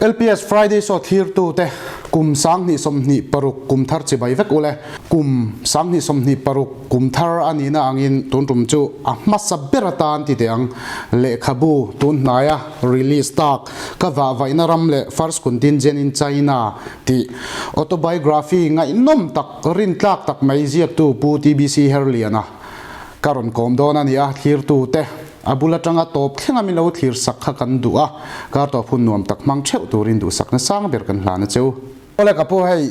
LPS Friday Show thirtute kum 2026 kum thar chibai vek ule. Kum 2026 kum thar a nihna angin tun tum chu a hmasa ber atan ti teh ang. Lehkhabu tun hnaia release tak ka vahvaihna ram leh First Contingent in China tih autobiography ngaihnawm tak rintlak tak mai ziaktu Pu TBC Herliana ka rawn kawm dawn a ni a, thlirtute a bul atanga tawp thlenga min lo thlir sak kha kan duh a, kar tawp hun nuam tak hmang theuh turin duhsakna sang ber kan hlan a cheu. Awle ka pu hei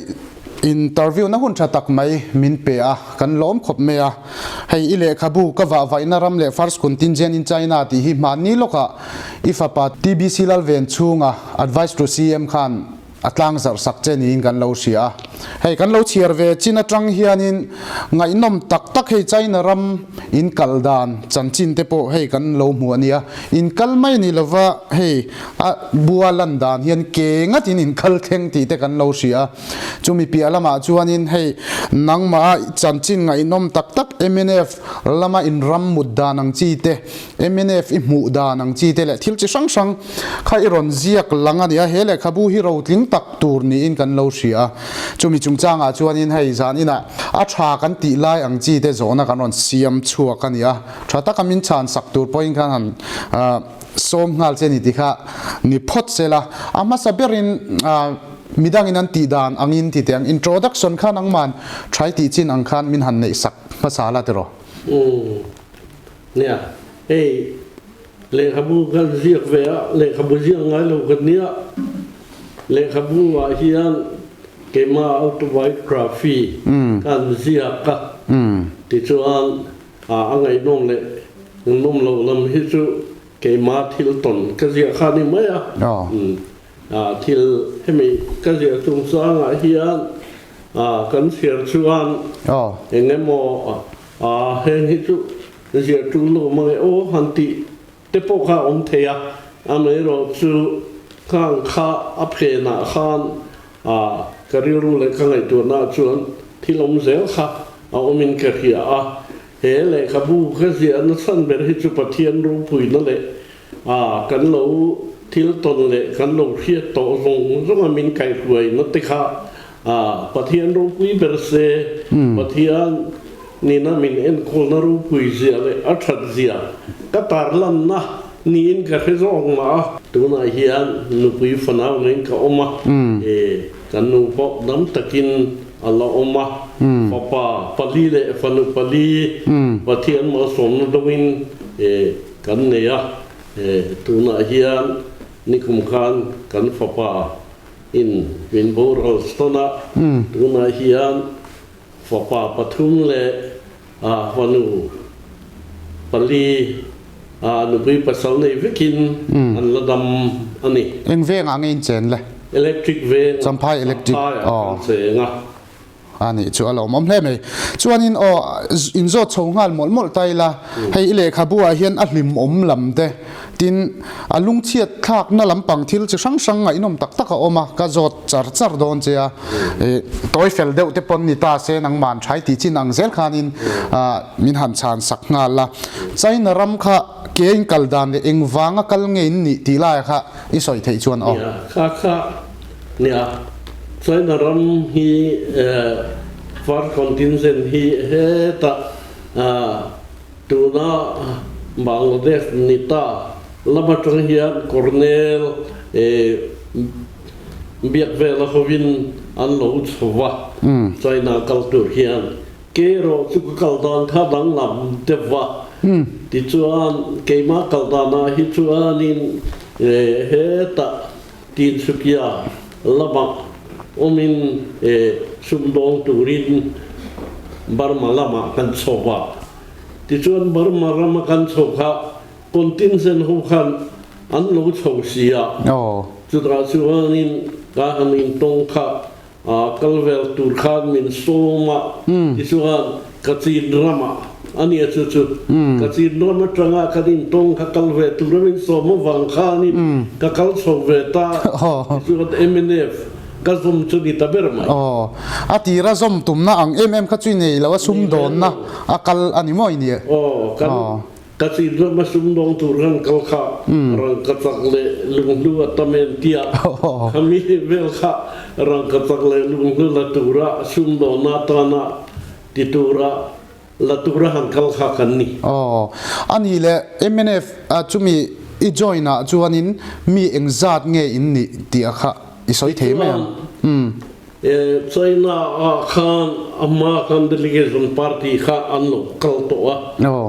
interview na hun tha tak mai min pe a, kan lawm khawp mai a, hei i lehkhabu ka vahvaihna ram leh First Contingent in China tih hi hmanni lawkah i fapa TBC Lalven chhunga Advice to CM khan A tlang zarh sak che niin kan lo hria a. Hei kan lo chhiar ve chin atang hianin ngaihnawm tak tak hei China ram in kal dan chanchin te pawh hei kan lo hmu a nia. In kal mai ni lova hei a bua lan dan hian ke ngatin in kal thleng tih te kan lo hria a. Chumi piah lamah chuanin hei nangmah chanchin ngaihnawm tak tak mnf lama in ram mut dan ang chi te Mnf i hmuh dan ang chi te leh thil chi hrang hrang kha i rawn ziak lang a ni a, he lehkhabu hi rotling tak tur niin kan lo hria a. Chumi chungchangah chuanin hei zan inah a tha kan tih lai ang chi te zawhna kan rawn siam chhuak a ni a, tha taka min chhan sak tur pawhin khan han sawm nghal che ni tih kha ni phawt sela. A hmasa berin midangin an tih dan angin ti teh ang, introduction khan angman try tih chin ang khan min han neih sak hmasa la tiraw? Nia, hei lehkhabu kan ziak ve a, lehkhabu ziak ngai lo kan nia. Lehkhabu ah hian keimah autobiography kan ziak a, tichuan a ngaihnawm leh ngaihnawm loh lam hi chu keimah thil tawn ka ziah kha a ni mai a. Thil hemi ka ziah chungchangah hian kan chhiar chuan eng emaw A, heng hi chu ziah tul lo mang e aw han tih te pawh kha a awm thei a, amaherawh chu khang kha a phenah khan a ka rilru leh ka ngaihtuahnaah chuan thil awm zel kha a awmin ka hria a, he lehkhabu ka ziah nachhan ber hi chu Pathian ropuina leh a kan lo thil tawn leh kan lo hriat tawh zawng zawnga min kaihhruaina te kha a Pathian ropui ber se, Pathian nena min enkawlna ropui zia leh a that zia ka tarlanna niin ka hre zawk mah a. Tunah hian nupui fanau ngeiin ka awm a, e kan nu pawh dam takin a la awm a, fapa pali leh fanu pali Pathian malsawmna dawngin e Kan nei a, tunah hian nikum khan kan fapa in min boral sawn a, tunah hian fapa pathum leh fanu pali nupui pasal nei vekin an la dam a ni. Eng vengah nge in chen le? Electric veng Champhai Electric ah kan cheng a. A nih chu a lawmawm hle mai. Chuanin aw in zawt chho nghal mawlh mawlh ta ila, hei i lehkhabu ah hian a hlimawm lam te, tin a lungchhiat thlakna lampang thil chi hrang hrang ngaihnawm tak tak a awm a, ka zawt char char dawn che a, ih tawi fel deuh te pawn ni ta se nangman thai tih chin ang zel khanin min han chhan sak nghal a. China ram kha ke in kal dan leh engvanga kal nge in nih tih laia kha i sawi theih chuan aw. Nia, kha kha Nia, China ram hi far contingent hi hetah tuna Bangladesh ni ta lam atang hian Colonel biak vela hovin an lo chho va, China kal tur hian ke erawh chu ka kal dan kha danglam deuh va, tichuan keimah kal danah hi chuanin hetah Tinsukia lamah awmin sumdawng turin Burma lamah kan chho a. Tichuan Burma rama kan chho kha contingent ho khan an lo chho si a. Chutah chuanin ka han intawng kha Kal vel tur khan min sawm a, tichuan ka chin ramah a nia chu chu ka chin ram atanga kan intawng kha kal ve tura min sawm avang khanin ka kal chho ve ta, tichuan mnf ka zawm chu ni ta ber mai. Aw, a tira zawm tumna ang em em kha chu i nei lo a, sumdawnna a kal a ni maw i nia? Aw, kan. Kachin rama sumdawng tur kan kal kha rangkachak leh lunghlu a tam em tia khami vel kha rangkachak leh lunghlu la tura sumdawnna atana ti tura la tura han kal kha kan ni. Aw, a nih leh mnf chumi i join ah chuanin mi engzat nge in nih tih a kha i sawi thei mai ang. China ah khan a hma khan delegation party kha an lo kal tawh a,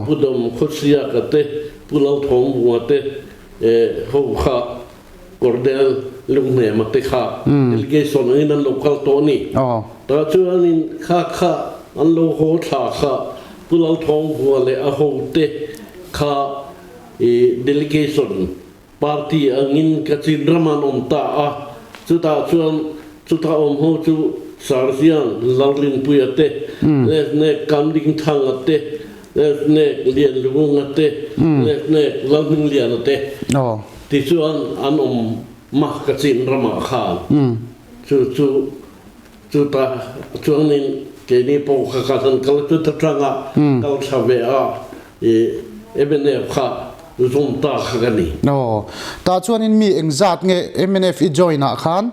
Pu Dam Khawsiaka te, Pu Lalthawmbunga te ho kha Cordel Lunghnema te kha delegation angin an lo kal tawh a ni. Tah chuanin kha kha an lo haw thla kha Pu Lalthawmbunga leh a hote kha delegation Party angin Kachin ram an awm ta a, chutah chuan chuta awm ho chu Sarziang Lalrinpuia te, Lesnek Kamdingthanga te, Lesnek Lianlungunga te, Lesnek Lalhmingliana te tichuan an awm mah Kachin ramah khan. Chu chu Chutah chuanin keini pawh kha ka han kal chu ta tanga kal thla ve a i mnf kha zawm ta kha ka ni. Aw. Tah chuanin mi engzat nge mnf i join ah khan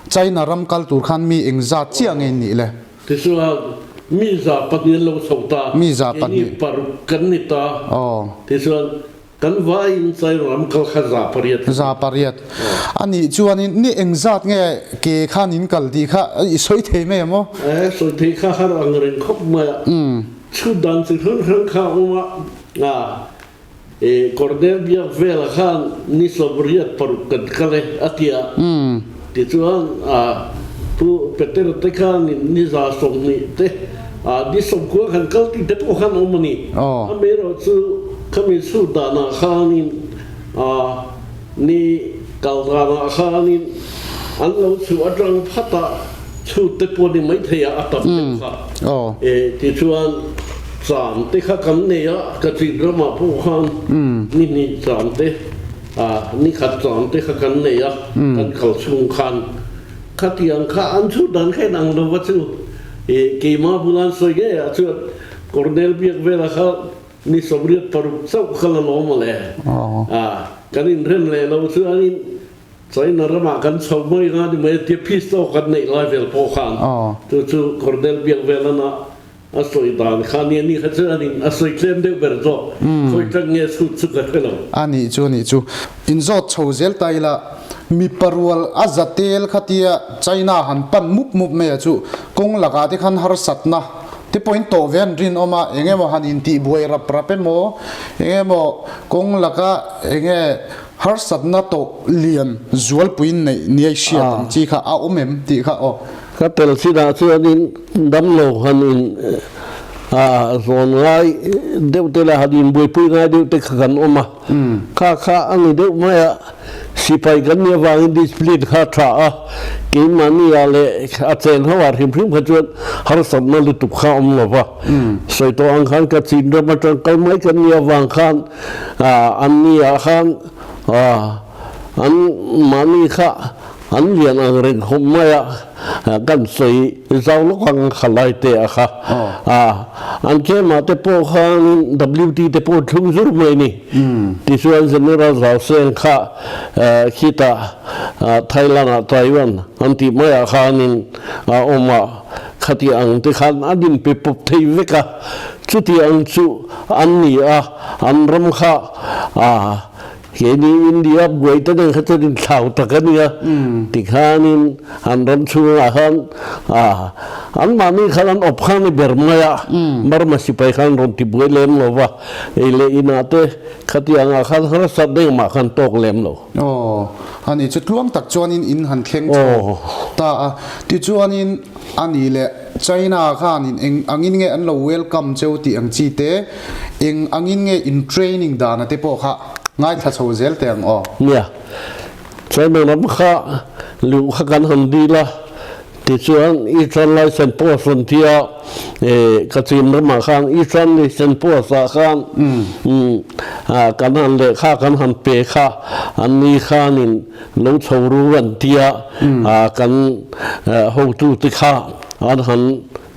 China ram kal tur khan mi engzat chiah nge in nih le? Tichuan mi 200 an lo chho ta. Mi 200. Keini paruk kan ni ta. Aw. Tichuan Kan vaiin China ram kal kha 800. 800. A nih chuanin ni engzat nge ke khan in kal tih kha i sawi thei mai em aw? E, sawi thei kha har ang reng khawp mai a. Chhut dan chi hrang hrang kha a awm a. A, e, Kawrdel biak velah khan ni 96 kan kal e a ti a. Tichuan, a, Pu Peter te khanin ni 20 te, a, ni 90 kan kal tih te pawh khan a awm a ni. Amaherawhchu, Khami chhut danah khanin a ni kal danah khanin an lo chhuh atang phat a, chhut te pawh ni maithei a, a tam deuh kha. E tichuan cham te kha kan nei a, ka chin ramah pawh khan ni hnih cham te, a ni khat cham te kha kan nei a, kan kal chhung khan khatiang kha an chhut dan kha inang lo va chu e keimah bulan sawi ngei ah chuan Cornel biak velah kha Ni 86 chauh kha la lawm a le. A, kan inrem leh lo chuanin China ramah kan chho mai nga ni mai a tia peace talk kan neih lai vel pawh khan chu chu Cordel biak vel ana a sawi dan kha nia ni kha chuanin a sawi tlem deuh ber zawk khawi tang nge chhut chu ka hre lo. A nih chu a nih chu. Inzawt chho zel ta ila mipa rual a za tel kha tia China han pan mup mup mai a chu kawng lakah te khan harsatna Te pawhin tawh ve an rinawm a, eng emaw han intih buai rap rap emaw, eng emaw kawng laka eng nge harsatna tawh lian zualpuiin neih nia i hriat ang chi kha a awm em tih kha aw. Ka tel chinah chuanin damlo han in zawn ngai deuh te leh han inbuaipui ngai deuh te kha kan awm a, kha kha a ni deuh mai a. Sipai kan nih avangin discipline kha a tha a, keimahni ah leh a chen ho ah hrim hrim kha chuan harsatna lutuk kha a awm lo va. Sawi tawh ang khan ka chin ram atang kal mai kan nih avang khan an ni ah khan an mahni kha an lian ang reng khawp mai a, kan sawi zau lawk ang kha lai te a kha. An kemah te pawh khanin WT te pawh thlung zur mai a ni. Tichuan General Zhao Seng kha khitah Thailand ah Taiwan an tih maiah khanin a awm a, khati ang te khan an inpe pawp thei vek a, chuti ang chu an ni a, an ram kha Keini India buai te nen kha chuan inthlau tak a nia, tikhanin an ram chhungah khan anmahni khan an awp khan i ber mai a, Burma sipai khan rawn ti buai lem lo va, ei leh inah te khatiangah khan harsat engmah khan tawk lem lo. Aw, ani chu tluang tak chuanin in han thleng chho ta a, tichuanin ani leh China khanin eng angin nge an lo welcome cheu tih ang chi te, Eng angin nge in training dana te pawh kha ngaithla chho zel teh ang aw? Nia, China ram kha luh kha kan han dil a, tichuan Eastern License Post an ti a, ka chin ramah khan Eastern License Post ah khan kan han lehkha kan han pe kha an ni khanin lo chho ru an ti a, kan hotute kha an han.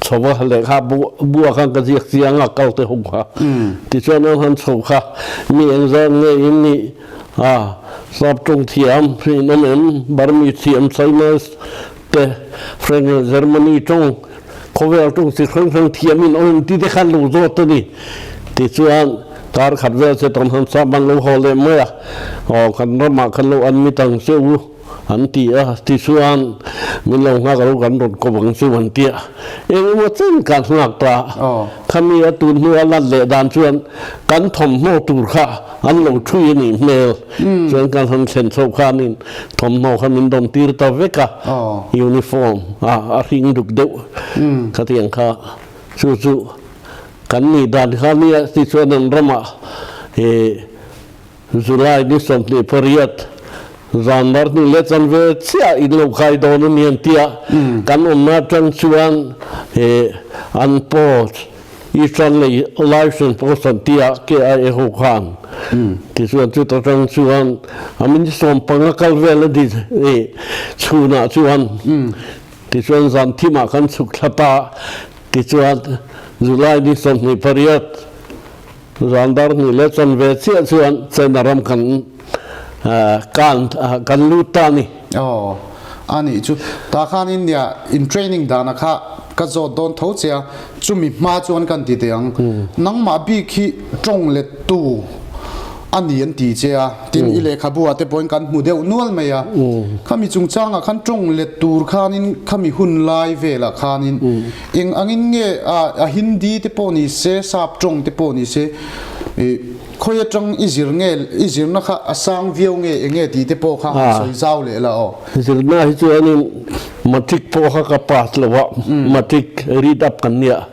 chho a, lehkha buah khan ka ziak chiang a kal te ho kha. Tichuan an han chho kha, mi engzat nge in nih a, sap tawng thiam in awm em, Burmese thiam, Chinese te, French leh Germany tawng, khawvel tawng chi hrang hrang thiam in awm em tih te khan lo zawt a ni. Tichuan kar khat vel che tan han sap an lo haw leh mai a, aw kan ramah khan lo an mit ang che u. An ti a, tichuan min lo nghak alo kan rawn kawp ang chu an ti a, eng emaw chen kan nghak ta a, khami a tun hnu a lat leh dan chuan kan thawmhnaw tur kha an lo thui a nih hmel, chuan kan han thlen chhoh khanin thawmhnaw kha min dawm tir ta vek a, uniform a hring duk deuh khatiang kha chu chu kan nih dan kha nia, tichuan an ramah ih. July ni 28, zan mar hnu leh chanve chiah in lo kai dawn a ni an ti a, kan awmna atang chuan he an post Eastern leh License post an ti a, KIA ho khan tichuan chuta tang chuan a min 15 kal vel a ni chhunah chuan tichuan zan thimah kan chhuk thla ta tichuan July ni 28, Zan dar hnih leh chanve chiah chuan China ram kan kan kan lut ta a ni. Aw, a nih chu. Tah khan in nia in training dana kha ka zawt dawn tho che a, chumi hma chuan kan ti teh ang. Nangmah bik hi tawng lettu a ni an ti che a, tin i lehkhabu ah te pawhin kan hmu deuh nual mai a. Khami chungchangah khan tawng let tur khanin khami hun lai velah khanin Eng angin nge a Hindi te pawh ni se, Sap tawng te pawh ni se, khawi atang i zir nge, i zirna kha a sang viau nge eng nge tih te pawh kha han sawi zau leh la aw. Zirna hi chuanin matric pawh kha ka pass lo a, matric read up kan nia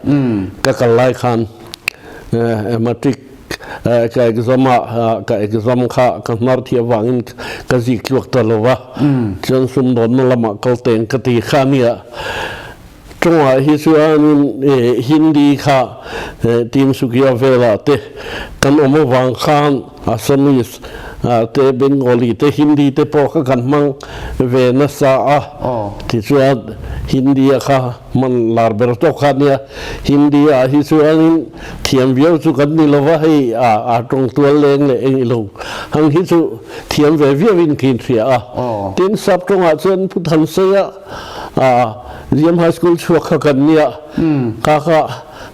ka kal lai khan matric ka exam a, ka exam kha ka hnar thiam vangin ka zik tluak ta lo va, chuan sumdawnna lamah kal teng ka ti kha nia. Tawngah hi chuanin Hindi kha Tinsukia velah te kan awm avang khan Assamese te Bengali te Hindi te pawh kha kan hmang ve nasa a, tichuan Hindi a kha hman lar ber tawk kha ania. Hindi ah hi chuanin thiam viau chu kan ni lova hei a tawng tual leng leh eng ilo ang hi chu thiam ve viau in ka inhria a. Tin sap tawngah chuan Pu Thanseia Ziam High School chhuak kha kan nia, kha kha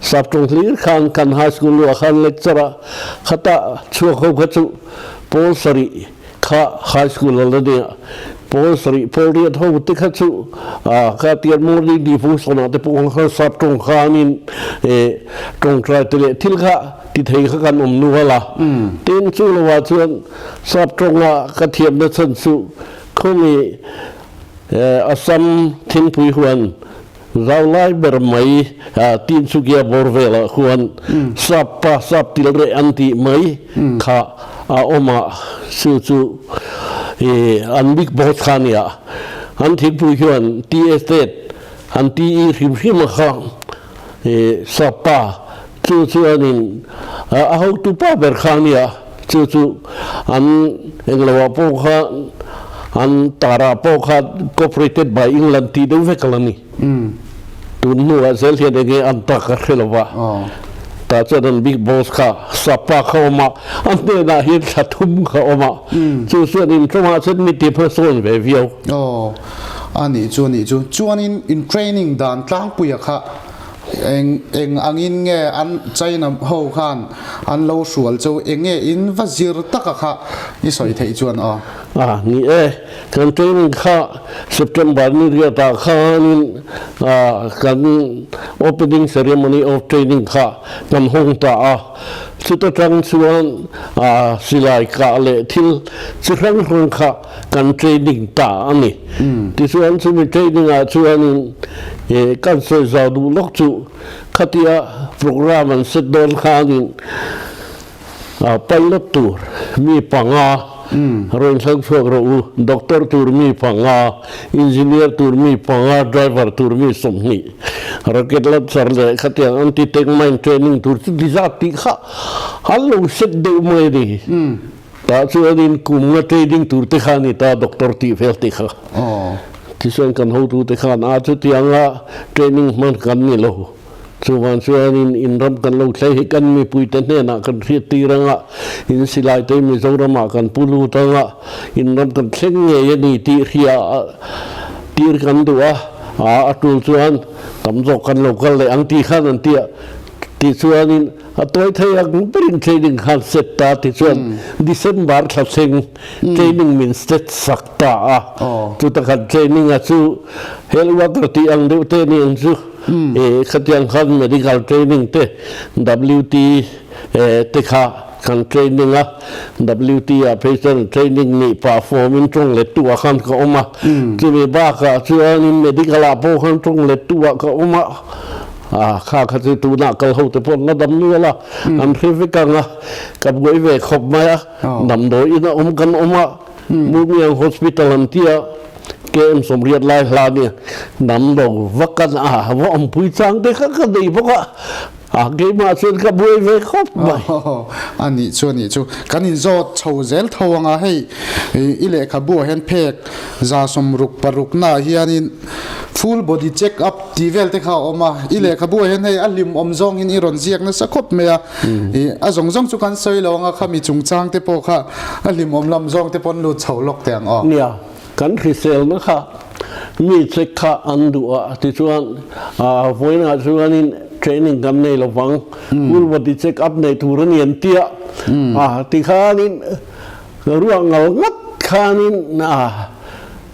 Saptawng hlir khan kan High School luah khan lecture a khata chhuak ho kha chu pawl sarih kha High School a la nia, pawl sarih pawl riat ho te kha chu kha tian morning devotion ah te pawh khan Saptawng khanin tawngtai te leh thil kha ti thei kha kan awm nual a, tin chu lovah chuan Saptawnga ka thiamna chhan chu khawmi Assam thingpui huan zau lai ber mai Tinsukia bawr velah khuan sap pa sap til reh an tih mai kha a awm a, chu chu an big boss kha a nia. An thingpui huan tea estate an ti hrim hrim a kha sap pa chu chuanin a hotu pa ber kha a nia. Chu chu an englo ah pawh kha an tar ah pawh kha cooperated by England tih deuh vek a la ni. Tun hnuah zel hian enge an ta ka hre lo va. Tah chuan an big boss kha sapa kha awm a, a hnenah hian thla thum kha awm a. Chu chuan in tawngah chuan mi ti hmasawn ve viau. Aw, a nih chu a nih chu. Chuanin in training dan tlangpuia kha Eng eng angin nge an China ho khan an lo hrual chu eng nge in va zir taka kha i sawi theih chuan aw. A ni e, kan training kha September ni riatah khanin kan opening ceremony of training kha kan hawng ta a, chuta tang chuan silai kah leh thil chi hrang hrang kha kan training ta a ni. Tichuan chumi training ah chuanin kan sawi zau duh lawk chu khatia program an set dawn khanin pilot tur mi panga rawn thlang chhuak rawh u, doctor tur mi panga, engineer tur mi panga, driver tur mi 20, rocket launcher leh khatiang anti-tank mine training tur chu ti zat tih kha an lo set deuh mai a ni. Tah chuanin kum nga training tur te kha a ni ta doctor tih vel te kha. Tichuan kan hotute khan a chutianga training hman kan ni lo. Chuvang chuanin in ram kan lo thlei hi kan mipuite hnenah kan hriat tir anga, in silai te Mizoramah kan pu lut anga, in ram kan thleng ngei a ni tih hria tir kan duh a, a tul chuan tam zawk kan lo kal leh ang tih khan an ti a. Tichuanin a tawi thei ang berin training khan set ta tichuan December thla thleng training min set sak ta a. Chuta khan training a chu health worker tih ang deuh te ni ang chu khatiang khan medical training te WT te kha kan training a. WT ah phei chuan training nih pah form in tawng let tu ah khan ka awm a. Chumi bakah chuanin medical ah pawh khan tawng let tu ah ka awm a. A kha kha chu tunah kal ho te pawh an la dam nual a, an hre vek ang a, ka buai ve khawp mai a, damdawi in a awm kan awm a, Mumiang Hospital an ti a, KM 80 lai hla nia, damdaw vak an a va awmpui chang te kha ka nei bawk a, a keimah chuan ka buai ve khawp mai. A nih chu a nih chu, kan inzawt chho zel tho ang a, hei i lehkhabu ah hian phek 66 naah hianin Full body check up tih vel te kha a awm a, i lehkhabu ah hian hei a hlim awm zawng in i rawn ziak nasa khawp mai a, i a zawng zawng chu kan sawi lo ang a, khami chungchang te pawh kha a hlim awm lam zawng te pawh an lut chho lawk teh ang aw. Nia, kan hriselna kha mi check kha an duh a, tichuan vawiinah chuanin training kan nei lovang, full body check up nei tur a ni an ti a, tikhanin Ruah ngal ngat khanin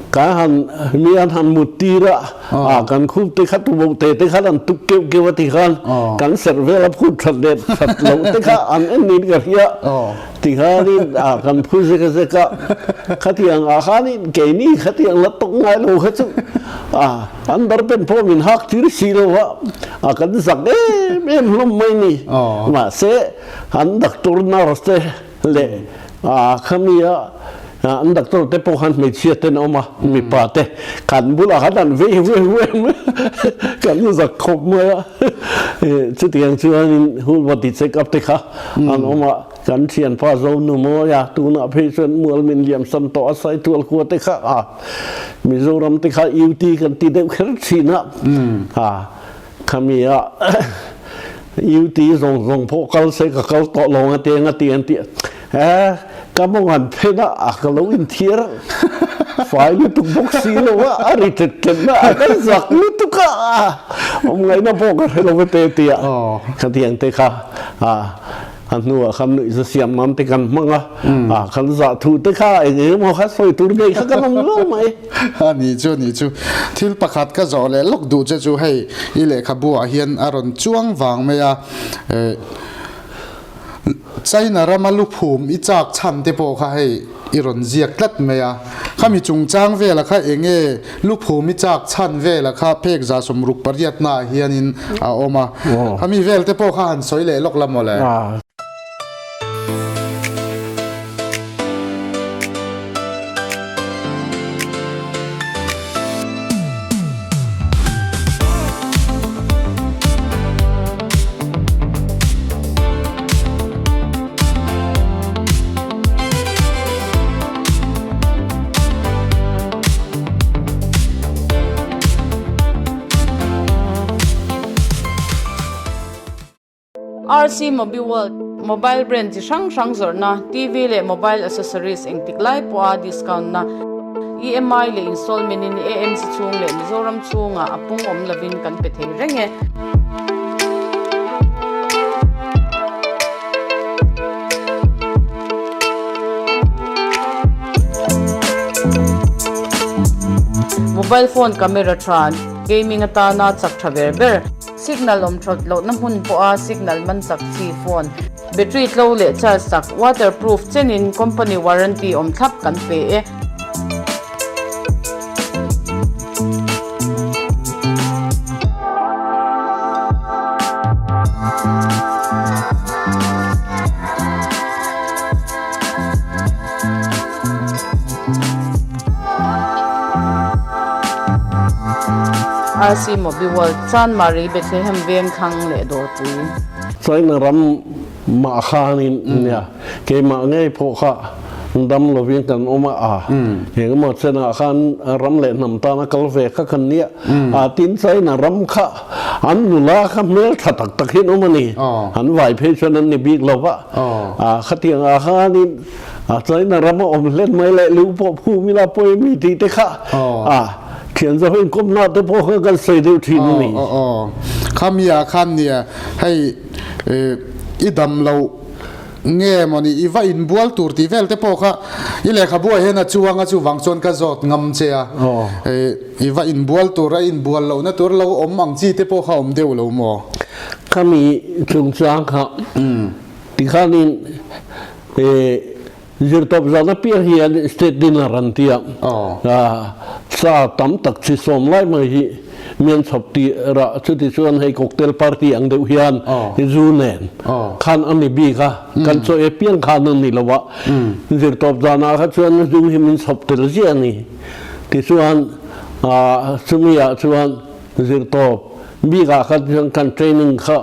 ka han mi an han mut tir a, a kan khup te kha tuboh te te khan an tuk keuh keuh a ti khan kan serh vel a phut that leh that loh te kha an en niin ka hria ti khanin a kan phu zek zek a, khatiang ah khanin keini khatiang la tawk ngai lo kha chu a an darpen pawh min hak tir si lo a, a kan zak em em hlawm mai ni. Mahse an doctor nurse te leh khami a an doctor te pawh khan hmeichhia ten a awm a mipa te kan bulah khan an vei vei vei mai kan zak khawp mai a chutiang chuanin full body check up te kha an awm a kan thianpa Zonu Mawia tunah phei chuan mual min liam sam tawh a Saitual khua te kha a Mizoram te kha UT kan ti deuh kher thin a Khami a UT zawng zawng pawh kal se ka kal tawh lo nga te nga ti an ti eh ka mawng an phen a a ka lo inthiar fai lutuk bawk si lo a a ri tet tet na a kan zak lutuk a awm ngaihna pawh ka hre lo ve te tia khatiang te kha a A hnuah khan nuihza siam nan te kan hmang a, a kan zah thu te kha eng eng emaw kha sawi tur nei kha kan awm lo mai. A nih chu, a nih chu. Thil pakhat ka zawh leh lawk duh che chu hei i lehkhabu ah hian a rawn chuang vang mai a, China rama luphum i chak chhan te pawh kha hei i rawn ziak tlat mai a, khami chungchang vela kha eng nge luphum i chak chhan vela kha phek 68 naah hianin a awm a, khami vel te pawh kha han sawi leh lawk la mawle. RC Mobiworld, Mobile brand chi hrang hrang zawrhna, TV leh mobile accessories engtik lai pawha discount na, EMI leh installment in AMC chhung leh Mizoram chhungah a pung awm lovin kan pe thei reng e. Mobile phone camera tha, gaming atana chak tha ber ber, signal awm that lohna hmun pawha signal man chak chi phone, battery tlo leh charge chak, waterproof chenin company warranty awm thlap kan pe e. RC Mobiworld, Chanmari, Bethlehem Veng thlang leh Dawrpui. China ram mah khanin nia keimah ngei pawh kha. Dam lovin kan awm a, a engemaw chenah khan ram leh hnam tana kal ve kha kan nia. A tin China ram kha an nula kha hmel tha tak tak hian awm a ni. An vai phei chuan an ni bik lo va. A khatiang ah khanin a China ram a awm hlen mai leh lu pawh phum ila pawi mi tih te kha a thian zawh inkawmna te pawh kha kan sawi deuh thin a ni. Khami ah khan nia hei i dam loh Nge mawni i va inbual tur tih vel te pawh kha i lehkhabu ah hian a chuang a chuvang chuan ka zawt ngam che a, i va inbual tur a inbual lohna tur lo awm ang chi te pawh kha awm deuh lo maw? Khami chungchang kha tikhanin zirtawp zan apiang hian state dinner an ti a, sa tam tak chi sawm lai mai hi Mian chhawp tih rah chuti chuan hei cocktail party ang deuh hian zu nen khan a ni bik a, kan chaw e piang khan a ni lo a, zirtawp zanah kha chuan zu hi min chhawp tel ziah a ni. Tichuan chumi ah chuan zirtawp bik ah kha chuan kan training kha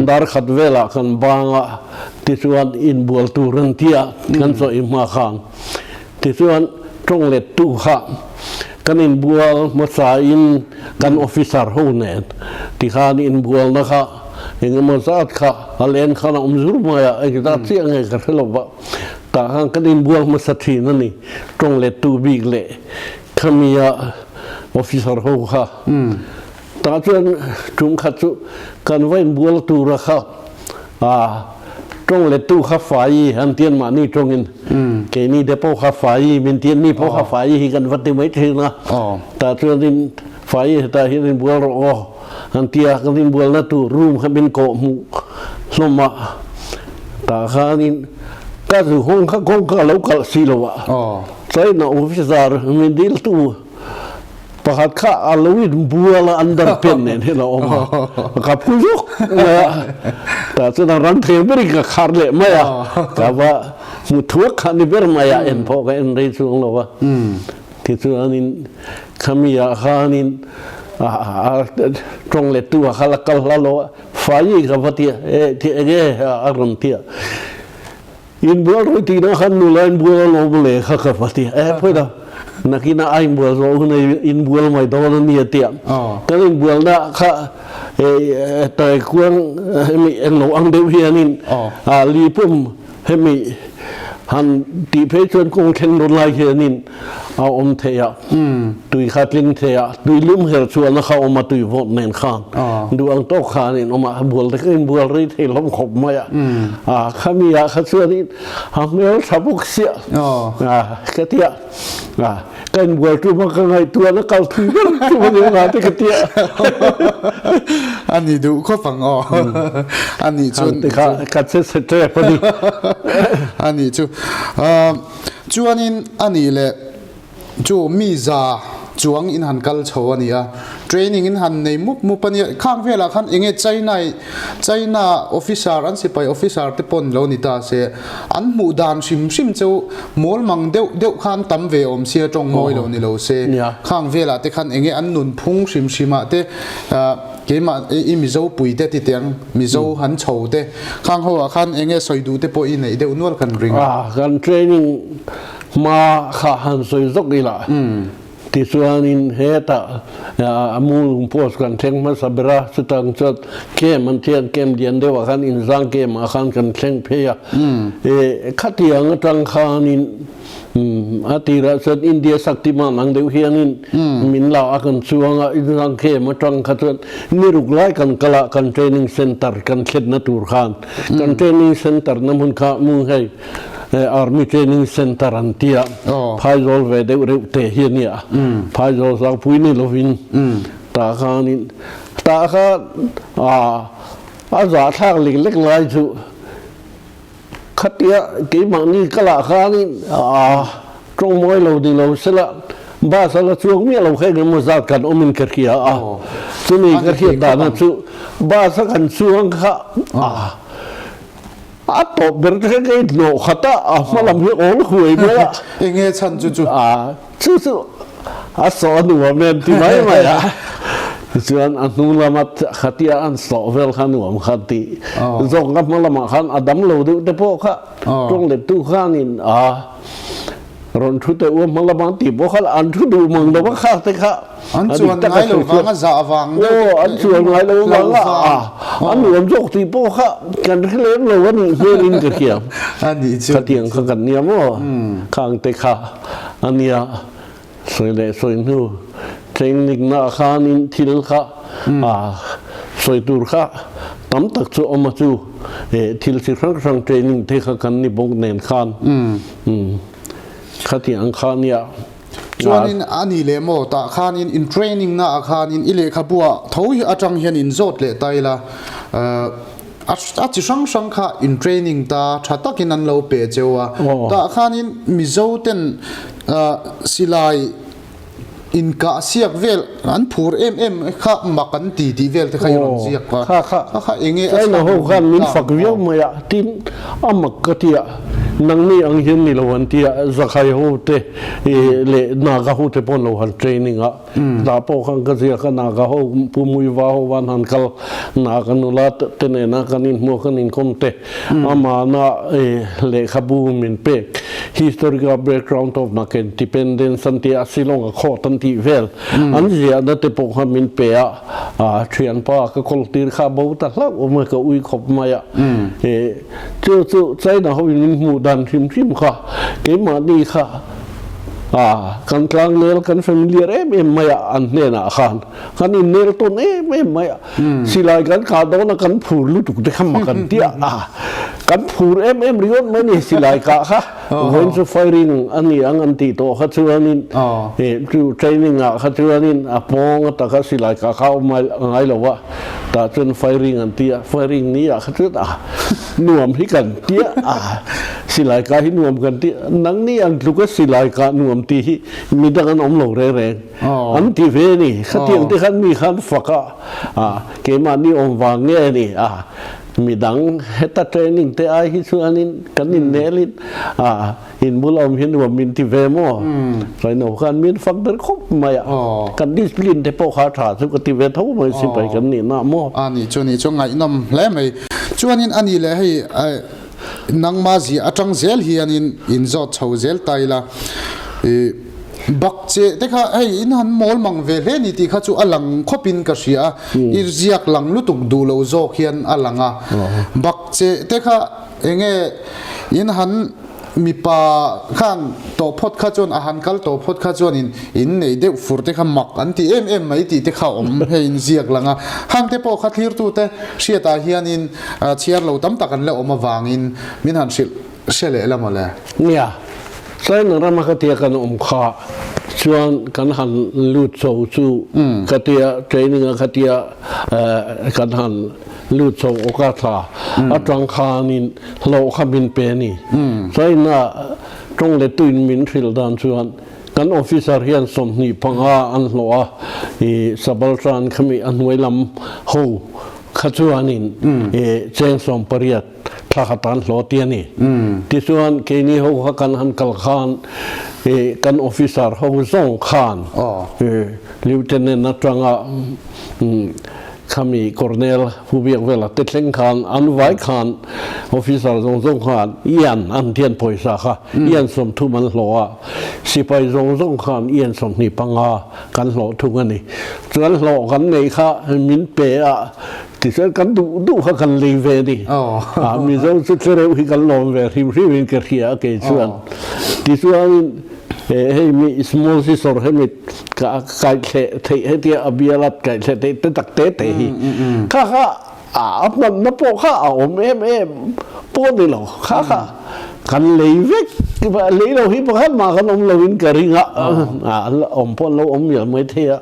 dar khat velah kan bang a, tichuan inbual tur an ti a kan chaw i hma khan. Tichuan tawng lettu kha kan inbual hmasain kan officer ho nen tikhan inbualna kha engemaw zat kha a len khan a awm zur mai a, engzat chiah nge ka hre lo va, tah khan kan inbual hmasa thin a ni, tawng lettu bik leh khamia officer ho kha. Tah chuan tum khat chu kan va inbual tura kha tawng lettu kha fai an tian mahni tawngin keini te pawh kha fai min tian mi pawh kha fai hi kan va ti mai thin a. Tah chuanin fai hetah hian inbual rawh aw an ti a, kan inbualna tur room kha min kawh hmuh hlawm a. Tah khanin ka zu hawng kha kawngka a lo kalh si lo a, China officer min diltu Pakhat kha a lo in bual a underpant nen hian a awm a, ka phu zuk mai a, tah chuan a ran thei berin ka khar leh mai a, ka va hmu thuak kha ni ber mai a, en pawh ka en rei chuang lo a, tichuanin khami ah khanin tawng lettu ah kha la kal hla lo a, fai ka va ti a, enge a rawn ti a. Inbual rawih tihna khan nula inbual a lawm le kha ka va ti a, eh pawih lo, nakinah a inbual zawh hun a inbual mai dawn a nia tia kan inbualna kha taikuang hemi englo ang deuh hianin li pum hemi han tih phei chuan kawng thleng dawn lai hianin a awm thei a, tui kha tling thei a, tui lum her chuan a kha awm a tui vawt nen khan duh ang tawk khan in awm a, bual te kha in bual rei thei hlawm khawp mai a, a khami ah kha chuan in a hmel tha bawk siah a ka ti a, a ka in bual tum a ka ngaihtuah na kal thui ber tum a ni nga te ka ti a. A ni duh khawp ang aw, a nih chuan ka che chhe tep a ni. A nih chu. Chuanin a nih leh chu mi za chuang in han kal chho a ni a, training in han nei mup mup a nia, khang velah khan enge China China officer an sipai officer te pawn lo ni ta se, an hmuh dan hrim hrim chu mawl mang deuh deuh khan tam ve awm sia tawng mawi lo ni lo se, khang velah te khan enge an nunphung hrim hrim ah te Keimah i Mizo pui te ti teng, Mizo han chho te, khang ho ah khan enge sawi duh te pawh i neih deuh nual kan ring a. Kan training hma kha han sawi zawk ila tichuanin hetah a mu post kan thleng hmasa ber a, chutang chuan camp an thian camp lian deuh ah khan inzang camp ah khan kan thleng phei a, khatiang atang khanin A tirah chuan India Shaktiman ang deuh hianin min la a kan chuang a, inrang kem atang kha chuan ni ruk lai kan kal a, kan training centre kan thlenna tur khan kan training centre na hmun kha mu hei Army training centre an ti a, phaizawl ve deuh reuh te hi a nia, phaizawl hlangpui ni lovin tah khanin tah kha a zahthlak lek lek lai chu. Khatia keimahni ka lah khanin tawng mawi lo ni lo sela bus a la chuang miah lo kha engemaw zat kan awmin ka hria a, chumi ka hriat dana chu bus a kan chuang kha a tawp ber te kha ka inhnawh khat a, a hma lam hi awl huai mai a. Enge chhan chu chu? Chu chu a sawh a nuam em ti mai mai a, tichuan a hnu lama khatia an sawh vel kha nuam kha ti zawk a hma lamah khan a dam lo deuh te pawh kha tawng lettu khanin a. Rawn thu teh u a hma lamah an tih pawh kha an thu duh mang lo a kha te kha. An chuan ngai lo vang a zah vang deuh Aw an chuan ngai lo vang a a nuam zawk tih pawh kha kan hre lem lo a nih hmelin ka hria. A nih chu. Khatiang kha kan nia maw khang te kha a nia. Sawi leh sawi hnu training-na khanin thil kha sawi tur kha tam tak chu awm a chu thil chi hrang hrang training te kha kan ni bawk nen khan khati ang kha nia. Chuanin a ni leh maw tah khanin in training-na ah khanin i lehkhabuah tho hi atang hian in zawt leh ta ila A chi hrang hrang kha in training ta tha takin an lo pe cheu a, tah khanin Mizo ten silai inkah siak vel an phur em em kha mak an ti tih vel te kha i rawn ziak a, kha kha enge a China ho khan min fak viau mai a, tin a mak ka ti a, nangni ang hian ni lo an ti a, Zakhai ho te leh Naga ho te pawh an lo han training a. Dah pawh khan ka ziak a, Naga ho Pu Muiva ho van han kal, Naga nula te nena kan inhmuh kan inkawm te, amahna lehkhabu min pek, Historical background of Naga Independence an tih a, Shillong a khawt an tih vel, an ziahna te pawh kha min pe a, thianpa ka kawl tir kha bo ta hlauh awm a, ka ui khawp mai a. Chu chu China ho in min hmuh dan hrim hrim kha keimahni kha A, kan tlangnel kan familiar em em mai a, an hnenah khan kan innel tawn em em mai a, silai kan kah dawn a kan phur lutuk te kha mak an ti a, a, kan phur em em ringawt mai ni silai kah kha, vawiin chu firing a ni ang an tih tawh kha chuanin chu training ah kha chuanin a pawng ataka silai kah kha a awm ngai lo a, tah chuan firing an ti a, firing ni ah kha chuan a nuam hi kan ti a, Silai kah hi nuam kan ti, nangni ang tluka silai kah nuam tih hi midang an awm lo reng reng an ti ve a ni. Khatiang te khan mi khan fak a, keimahni awm vang nge a ni a, midang heta training te ai hi chuanin kan innelin inbul awm hi nuam min ti ve maw? Raino khan min fak ber khawp mai a, kan discipline te pawh kha a tha chu ka ti ve tho mai sipai kan nihna maw? A nih chu nih chu ngaihnawm hle mai. Chuanin a nih leh hei Nangma ziah atang zel hianin in zawt chho zel ta ila, i bak che te kha hei in han mawl mang ve hle ni tih kha chu a lang khawpin ka hria a, i ziak lang lutuk duh lo zawk hian a lang a. Bak che te kha enge in han mipa khan tawh phawt kha chuan a han kal tawh phawt kha chuanin in nei deuh fur te kha mak an ti em em mai tih te kha awm hei in ziak lang a. Hang te pawh kha thlirtute hriatah hianin Chhiar lo tam tak an la awm avangin min han hrilh hre leh la mawle. Nia, China rama ka tia kan awm kha chuan kan han lut chho chu ka tia training a ka tia kan han lut chho awk a thla atang khanin hlawh kha min pe a ni. China tawng leh tuin min hrilh dan chuan kan officer hian 25 an hlawh a, i subaltern khami a hnuai lam ho Kha chuanin cheng 18 thla kha tan hlawh ti a ni. Tichuan keini ho kha kan han kal khan kan officer ho zawng khan Lieutenant atanga khami Colonel Pu Biakvela te thleng khan an vai khan officer zawng zawng khan ian an thian pawisa kha ian 30 an hlawh a, sipai zawng zawng khan ian 25 Kan hlawh thung a ni. Chuan hlawh kan neih kha min pe a, tichuan kan duh duh kha kan lei ve a ni. Ah Mizo chu tlereuh hi kan lawm ve hrim hrim in ka hria a kei chuan. Tichuanin hei mi small scissor hemi ka kaithleh theih hetia a bialat kaithleh theih te tak te te hi kha kha A hmanna pawh kha a awm em em pawh ni lo kha kha kan lei vek lei lo hi pakhat mah kan awm lo in ka ring a awm pawh an lo awm mial mai thei a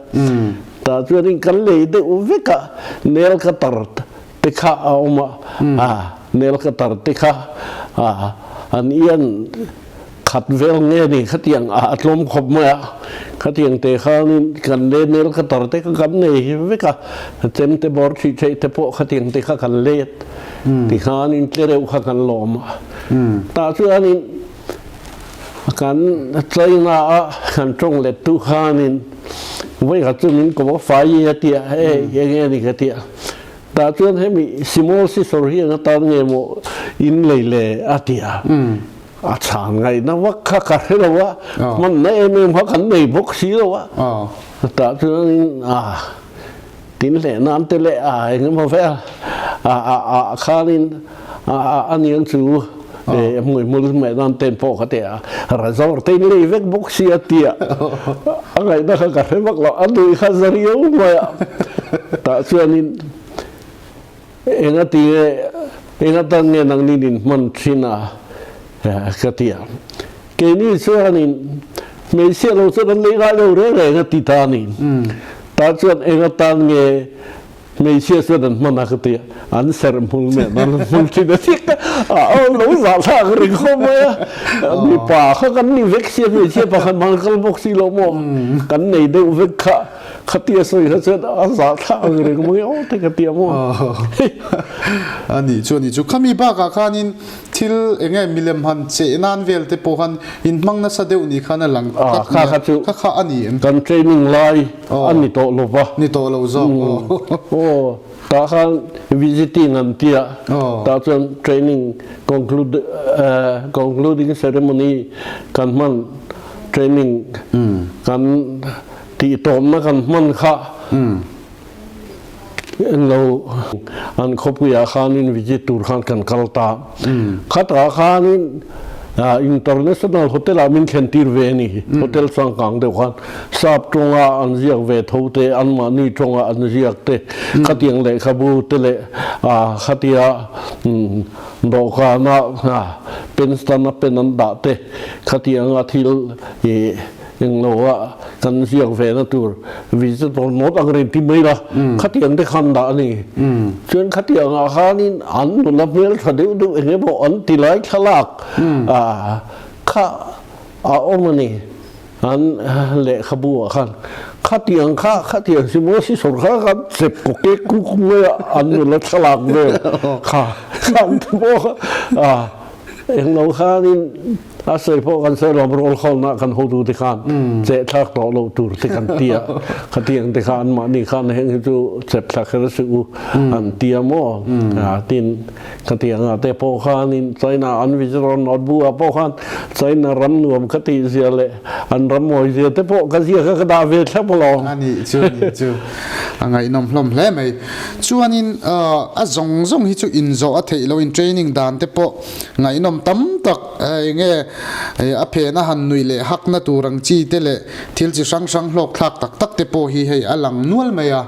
tah chuan in kan lei deuh vek a nail cutter te kha a awm a nail cutter te kha an ian Khat vel nge ni khatiang a tlawm khawp mai a, khatiang te khanin kan le nel ka tar te kha kan nei hi vek a, chem te bawr thih theih te pawh khatiang te kha kan let ti khanin tlereuh kha kan lawm a. Tah chuanin kan China a kan tawng let tu khanin vawikhat chu min kawm a fai i a tia hei enge ni ka tia tah chuan hemi small scissor hi eng atan nge maw in lei le a tia. A chhan ngaihna vak kha ka hre lo a, hmanna em em kha kan nei bawk si lo a. Tah chuanin a tin hleh nan te leh a engemaw vel a a a khanin a a a niang chu e hmuihmul meh nan ten pawh ka ti a, razor te in lei vek bawk si a tia a ngaihna kha ka hre vak lo, a nuih kha za riau mai a. Tah chuanin Engati nge, engatan nge nangnin in hman thin a? ka ti a. Keini chuanin hmeichhia lo chuan an lei ngai lo reng reng a ti ta a ni. Tah chuan engatan nge hmeichhia chuan an hman a ka ti a. An serh hmul meh nan an hmul thin a ti a. A lo zahthlak ring khawp mai a. Mipa kha kan ni vek sia hmeichhia pakhat hmang kal bawk si lo maw? Kan nei deuh vek kha. Khatia sawi kha chuan a zah thlah ang reng mai aw te ka ti a maw. A nih chu a nih chu. Khami bakah khanin thil eng nge milem han cheh nan vel te pawh khan in hmang nasa deuh ni khan a lang tlat mai a. Kha kha chu kha kha a ni em? Kan training lai a ni tawh lo va. Ni tawh lo zawk aw. Aw tah khan visiting an ti a. Tah chuan training conclude concluding ceremony kan hman training kan Tihtawmna kan hman kha englo an khawpuiah khanin visit tur khan kan kal ta. Khatah khanin International Hotel ah min thlen tir ve a ni. Hotel changkang deuh khan sap tawnga an ziak ve tho te, anmahni tawnga an ziak te, khatiang lehkhabu te leh khatia dawhkana pen stand a pen an dah te, khatianga thil ih Englo a kan ziak ve na tur visitor note ang reng ti mai la, khatiang te khan dah a ni. Chuan khatiang ah khanin an nula hmel tha deuh deuh eng emaw an ti lai thlalak kha a awm a ni an lehkhabu ah khan. Khatiang kha khatiang si maw si sawrkar khan chep kaw kek kuk mai a an nula thlalak vel kha khan te pawh kha englo khanin A sawi pawh kan sawi lo, rawl khawlna kan hotu te khan cheh thlak tawh lo tur te kan ti a, khatiang te kha anmahni khan heng hi chu chep thla kher suh u an ti a maw? Tin, khatiang ah te pawh khanin China an visitor note bu ah pawh khan China ram nuam ka tih zia leh an ram mawi zia te pawh ka zia kha ka dah ve thlap alawm. A nih chu, a nih chu. A ngaihnawm hlawm hle mai. Chuanin a zawng zawng hi chu inzawh a theih loin training dan te pawh Ngaihnawm tam tak eng nge a phen a han nuih leh hakna tur ang chi te leh thil chi hrang hrang hlawk thlak tak tak te pawh hi hei a lang nual mai a.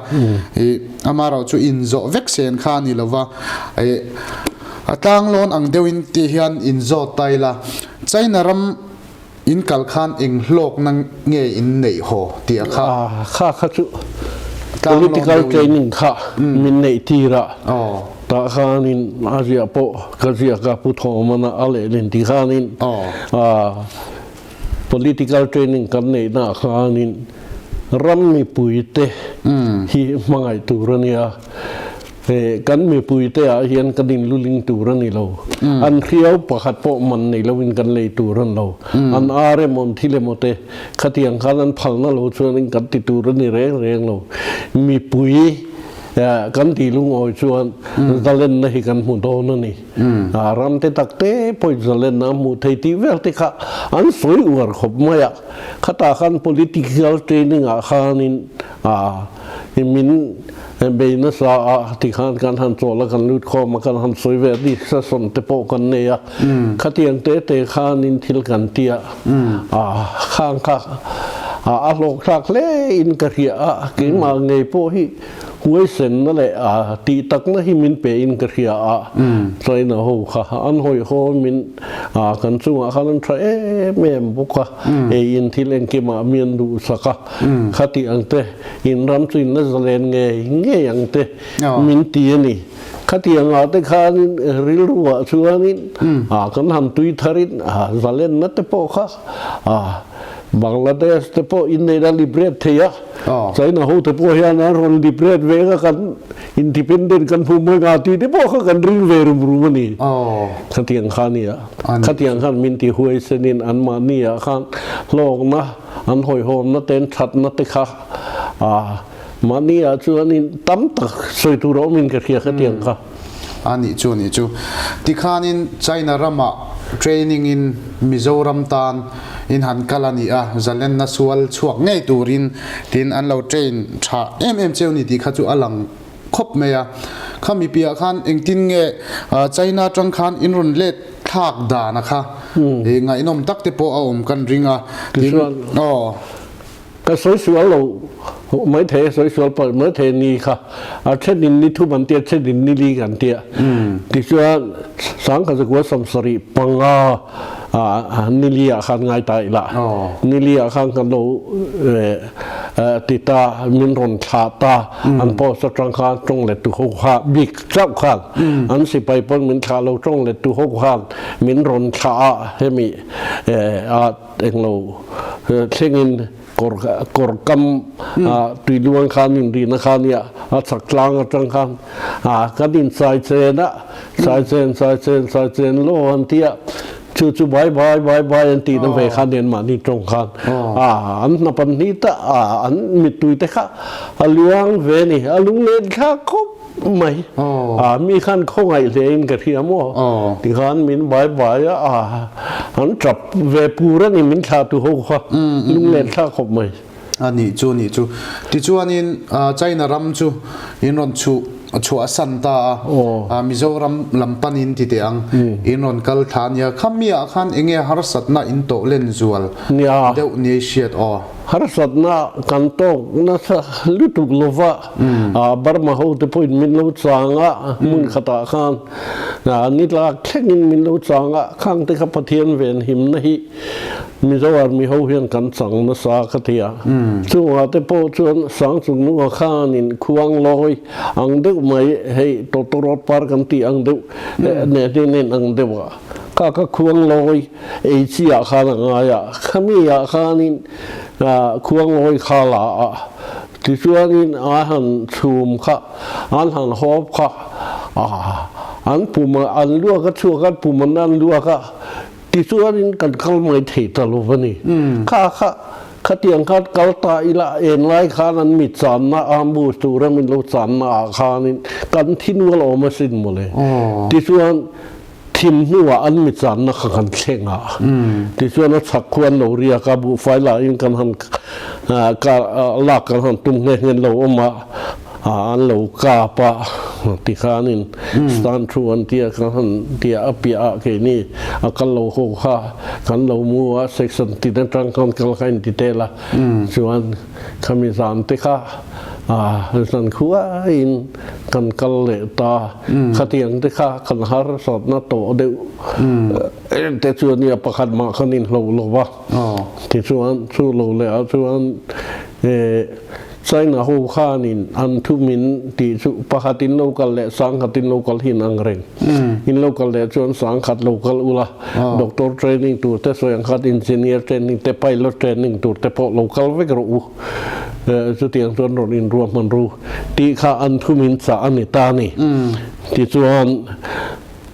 Ih amaherawh chu inzawh vek sen kha a ni lo va, ih a tlanglawn ang deuhin tih hian inzawt ta ila China ram in kal khan eng hlawkna nge in neih haw tih a kha. Kha kha chu political training kha min neih tir a, tah khanin a ziah pawh ka ziak a Pu Thawmana a lehlin ti khanin political training kan neihna ah khanin ram mipui te hi hmangaih tur a nia. He kan mipuite ah hian kan inluling tur a ni lo. An hriau pakhat pawh man nei loin kan lei tur a ni lo. An ar emaw an thil emaw te khatiang khan an phalna lo chuanin kan ti tur a ni reng reng lo. Mipui kan tih lungawi chuan zalenna hi kan hmu dawn a ni. Ram te tak te pawhin zalenna a hmuh thei tih vel te kha an sawi uar khawp mai a. Khatah khan political training ah khanin min bei nasa a tikhan kan han chawl a kan lut khawm a kan han sawi ve a discussion te pawh kan nei a khatiang te te khanin thil kan ti a khang kha a hlawk thlak hle in ka hria a keimah ngei pawh hi huaisenna leh tih takna hi min pe in ka hria a China ho kha an hawihhaw min kan chungah khan an tha em em bawk a eiin thil engkimah mi an duhsak a Khati ang te, in ram chu in la zalen ngei ngei ang te min ti a ni. Khati angah te khanin rilruah chuanin kan han tui tharin zalenna te pawh kha Bangladesh te pawh in neih la liberate thei a, China ho te pawh hian an rawn liberate ve nga kan independent kan hmu mai nga tih te pawh kha kan ring ve rum rum a ni. Khatiang kha a ni a, khatiang khan min ti huaisenin anmahniah khan hlawkna An hawihhawmna te an thatna te kha mahni ah chuanin tam tak sawi tur a awmin ka hria khatiang kha. A nih chu a nih chu. Tikhanin China ramah Training in Mizoram tan in han kal a ni a, zalenna sual chhuak ngei turin tin an lo train tha em em cheu ni tih kha chu a lang khawp mai a. Khami piah khan engtin nge China atang khan in rawn let thlak dan a kha ngaihnawm tak te pawh a awm kan ring a, tin aw. Ka sawi sual lo maithei, sawi sual palh maithei ni kha a thenin ni thum an tia, thenin ni li kan tia. Tichuan Sangkhazakua 75 ni li ah khan ngai ta ila. Ni li ah khan kan lo ti ta, min rawn thlah ta, an post atang khan tawng let tu ho kha bik chauh khan an sipai pawn min thlah lo tawng let tu ho khan min rawn thlah a hemi a Englo thlengin kawr kawr kam tui luang khan in rihna kha nia a chhak tlang atang khan a kan in chai chen a chai chen chai chen chai chen law an ti a chu chu bai bai bai bai an tih na ve kha nen mahni tawng khan a an hnap an hni ta a an mittui te kha a luang ve ni a lunglen thlak khawp mai a mi khan khawngaih hle in ka hria maw tikhan min bai bai a a an tap ve pur a ni min thlah tu ho kha lunglen thlak khawp mai. A nih chu nih chu tichuanin China ram chu in rawn chhuh chhuah san ta a Mizoram lam panin ti teh ang in rawn kal thla a nia khami ah khan enge harsatna in tawh len zual deuh ni hriat aw. Harsatna kan tawk nasa lutuk lova Burma ho te pawhin min lo chang a, hmun khatah khan ni tlak thlengin min lo chang a, khang te kha Pathian venhimna hi Mizo Army ho hian kan chang nasa ka ti a. Chungah te pawh chuan Sangchungnunga khanin khuang lawi ang deuh mai hei tawtawrawt par kan tih ang deuh nehni nen ang deuh a. Kha ka khuang lawi ei chi ah khan a ngai a, khami ah khanin khuang lawi kha la a, tichuanin a han chhum kha, an han hawp kha, an pum a, an luak a chhuak a, an pum an an luak a, tichuanin kan kal mai thei ta lo va ni. Kha kha khatiang khan kal ta ila en lai khan an mi channa ambush tura min lo channa ah khanin kan thi nual awm asin mawle. Tichuan Thim hnuah an mi channa kha kan thleng a, tichuan a chhak khu an lo riak a, buhfai lahin kan han lak kan han tum nghe nghe lo awm a, an lo kap a, tikhanin stand thu an tia kan han tia a piah ah keini a kal lo ho kha kan lo mu a, section tin atang khan kal kha inti tel a, chuan khami zan te kha zan khuaiin kan kal leh ta. Khatiang te kha kan harsatna tawh deuh te chu a nia pakhat mah khan inhlo lo va. Tichuan chu lo leh ah chuan China ho khanin an thu min tih chu pakhat in lo kal leh sangkhat in lo kal hi an ang reng. In lo kal leh chuan sangkhat lo kal ula doctor training tur te sawi ang khat engineer training te pilot training tur te pawh lo kal vek rawh u. Chutiang chuan rawn inruahman ru tih kha an thum in chah a ni ta a ni. Tichuan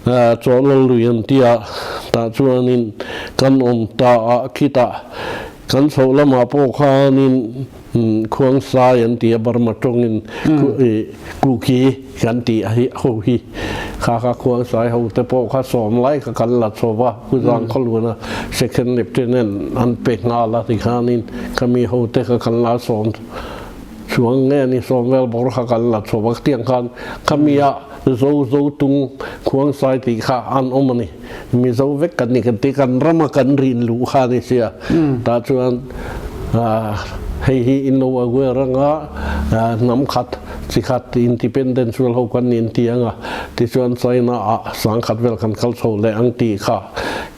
Chawlawlh lui an ti a, tah chuanin kan awm ta a, khitah kan chhoh lamah pawh khanin Khuangsai an ti a, Burma tawngin Kuki kan tih ho hi kha kha Khuangsai ho te pawh kha sawm lai kha kan la chho va, Pu Zangkhawluna Second Lieutenant an pe nghal a tikhanin Khami ho te kha kan la sawm chuang nge ni sawm vel bawr kha kan la chho a tiang khan khami ah zo zo tung khuang sai tih kha an awm a ni mizo vek kan ni kan ti kan rama kan rin luh kha ni sia tah chuan hei hi in lo aware anga hnam khat chi khat independence vel ho kan ni an ti anga tichuan China ah sangkhat vel kan kal chho leh ang tih kha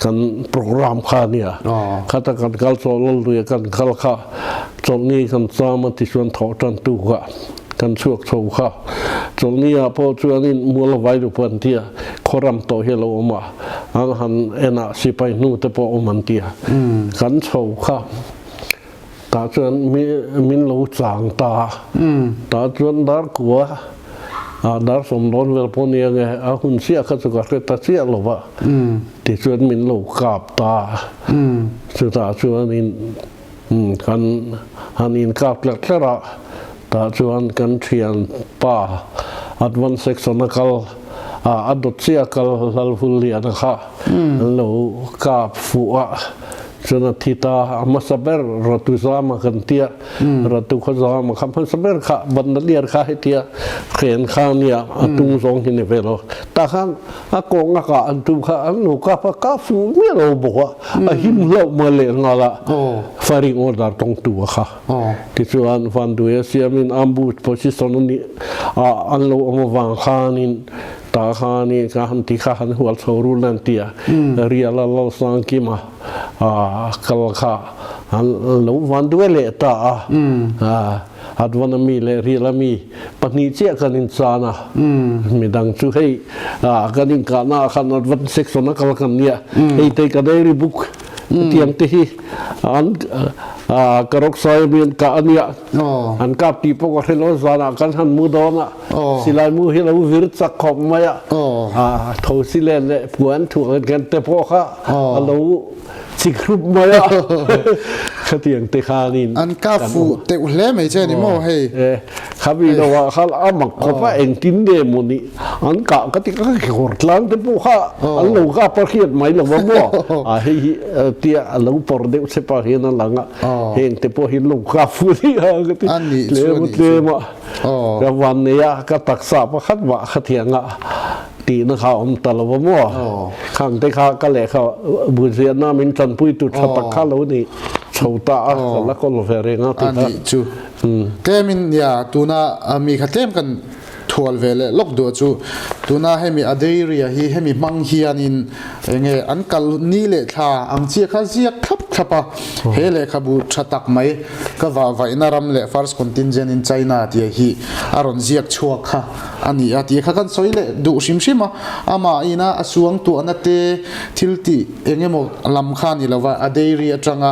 kan program kha a nia. Khata kan kal chawh lal lui a kan kal kha chawlhni kan cham a tichuan thawh tan tu kha kan chhuak chho kha. Chawlhni ah pawh chuanin mual a vai lup an tia khawram tawh hi a lo awm a, an han en ah sipai hnu te pawh awm an tia. Kan chho kha tah chuan min lo chang ta a, tah chuan darkua dar sawmdawn vel pawh nia nge a hun chiah kha chu ka hre ta chiah lo va tichuan min lo kap ta a, chutah chuanin kan han inkap tlerh tlerh a, tah chuan kan thianpa advance section a kal. A dawt chiah kal Lalhulliana kha an lo kap fuh a, chuan a thi ta. A hmasa ber Ratu Zama kan tia, Ratu khaw Zama kha hmasa ber kha banna lian kha hetia hren kha a nia, a tung zawng hi ni ve lo. Tah khan a kawng a kah an tum kha an lo kap a, kap fuh miah lo bawk a, a him hlauh mai leh nghal a, firing order tawngtu a kha. Tichuan Vanduai a siamin ambush position a nih a an lo awm avang khanin tah khanin ka han ti kha han hual chho rul an ti a, Riala Lalsangkima kal kha an lo Vanduai leh ta a, Advana mi leh Riala mi pahnih chiah kan inchan a, midang chu hei kan inkahna ah khan Advan section a kal kan nia, hei te ka diary book Hetiang te hi an ka rawk sawi ami an kah a nia. An kap tih pawh ka hre lo, zanah kan han mu dawn a, silai mu hi a lo vir chak khawp mai a, thosi len leh puan thuah kan te pawh kha a lo chik hrup mai a, khatiang te khanin. An kap fuh teuh hle mai che ni maw hei. Khami lo ah khan a mak khawp a, engtin nge maw nih an kah ka ti ka kekawr tlang te pawh kha an lo kap a hriat mai lo va maw a hei hi tia a lo pawr deuh che pah hian a lang a heng te pawh hi an lo kap fu ni a ka ti tlem a tlem a ka van nei a ka taksa pakhat mah kha thiang a tihna kha a awm ta lo va maw khang te kha ka lehkha buziahna min tanpui tu tha tak kha lo ni chho ta a ka la kawl ve reng a ti kha. Tlemin nia tuna mi kha tlem kan thual ve leh lawk duh chu tuna hemi a dairy-a hi hemi hmang hianin enge an kal ni leh thla ang chiah kha ziak thlap thlap a, he lehkhabu tha tak mai ka vah vaihna ram leh first contingent in China tih hi a rawn ziak chhuak kha a ni a tih kha kan sawi leh duh hrim hrim a, amah ina a suang tuahna te thil tih eng emaw lam kha a ni lova a dairy atanga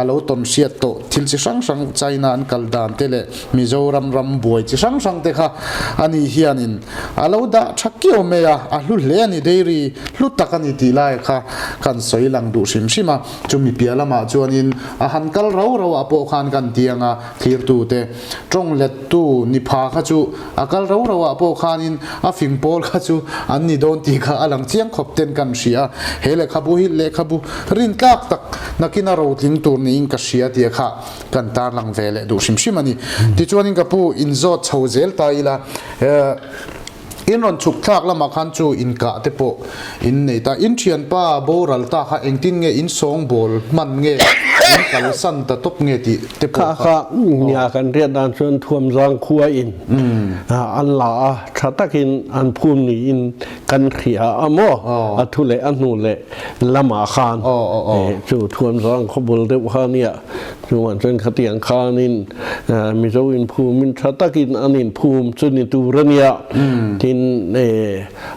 a lo tawn hriat tawh thil chi hrang hrang China an kal dan te leh Mizoram ram buai chi hrang hrang te kha ani hianin a lo dah tha kiau mai a, a hlu hle a ni, dairy hlu tak a ni tih lai kha kan sawi lang duh hrim hrim a, chumi piah lamah chuanin a han kal rau rau ah pawh khan kan tiang a, thlirtute tawng lettu ni pha kha chu a kal rau rau ah pawh khanin a fing pawl kha chu an ni dawn tih kha a lang chiang khawp ten kan hria a, he lehkhabu hi lehkhabu rintlak tak nakin a rotling tur niin ka hria tih kha kan tarlang ve leh duh hrim hrim a ni. Tichuanin ka pu inzawt chho zel ta ila, in rawn chhuk thlak lamah khan chu inkah te pawh in nei ta. In thianpa boral ta kha engtin nge in sawngbawl hman nge, in kalsan ta tawp nge tih te pawh kha. Kha nia kan riat dan chuan Thuamzang khua in an la a, tha takin an phum niin kan hria a maw, a thu leh a hnu leh lamah khan chu Thuamzang khaw bul deuh kha nia. Chungah chuan khatiang khanin Mizo inphumin tha takin an inphum chu ni tur a nia. Tin,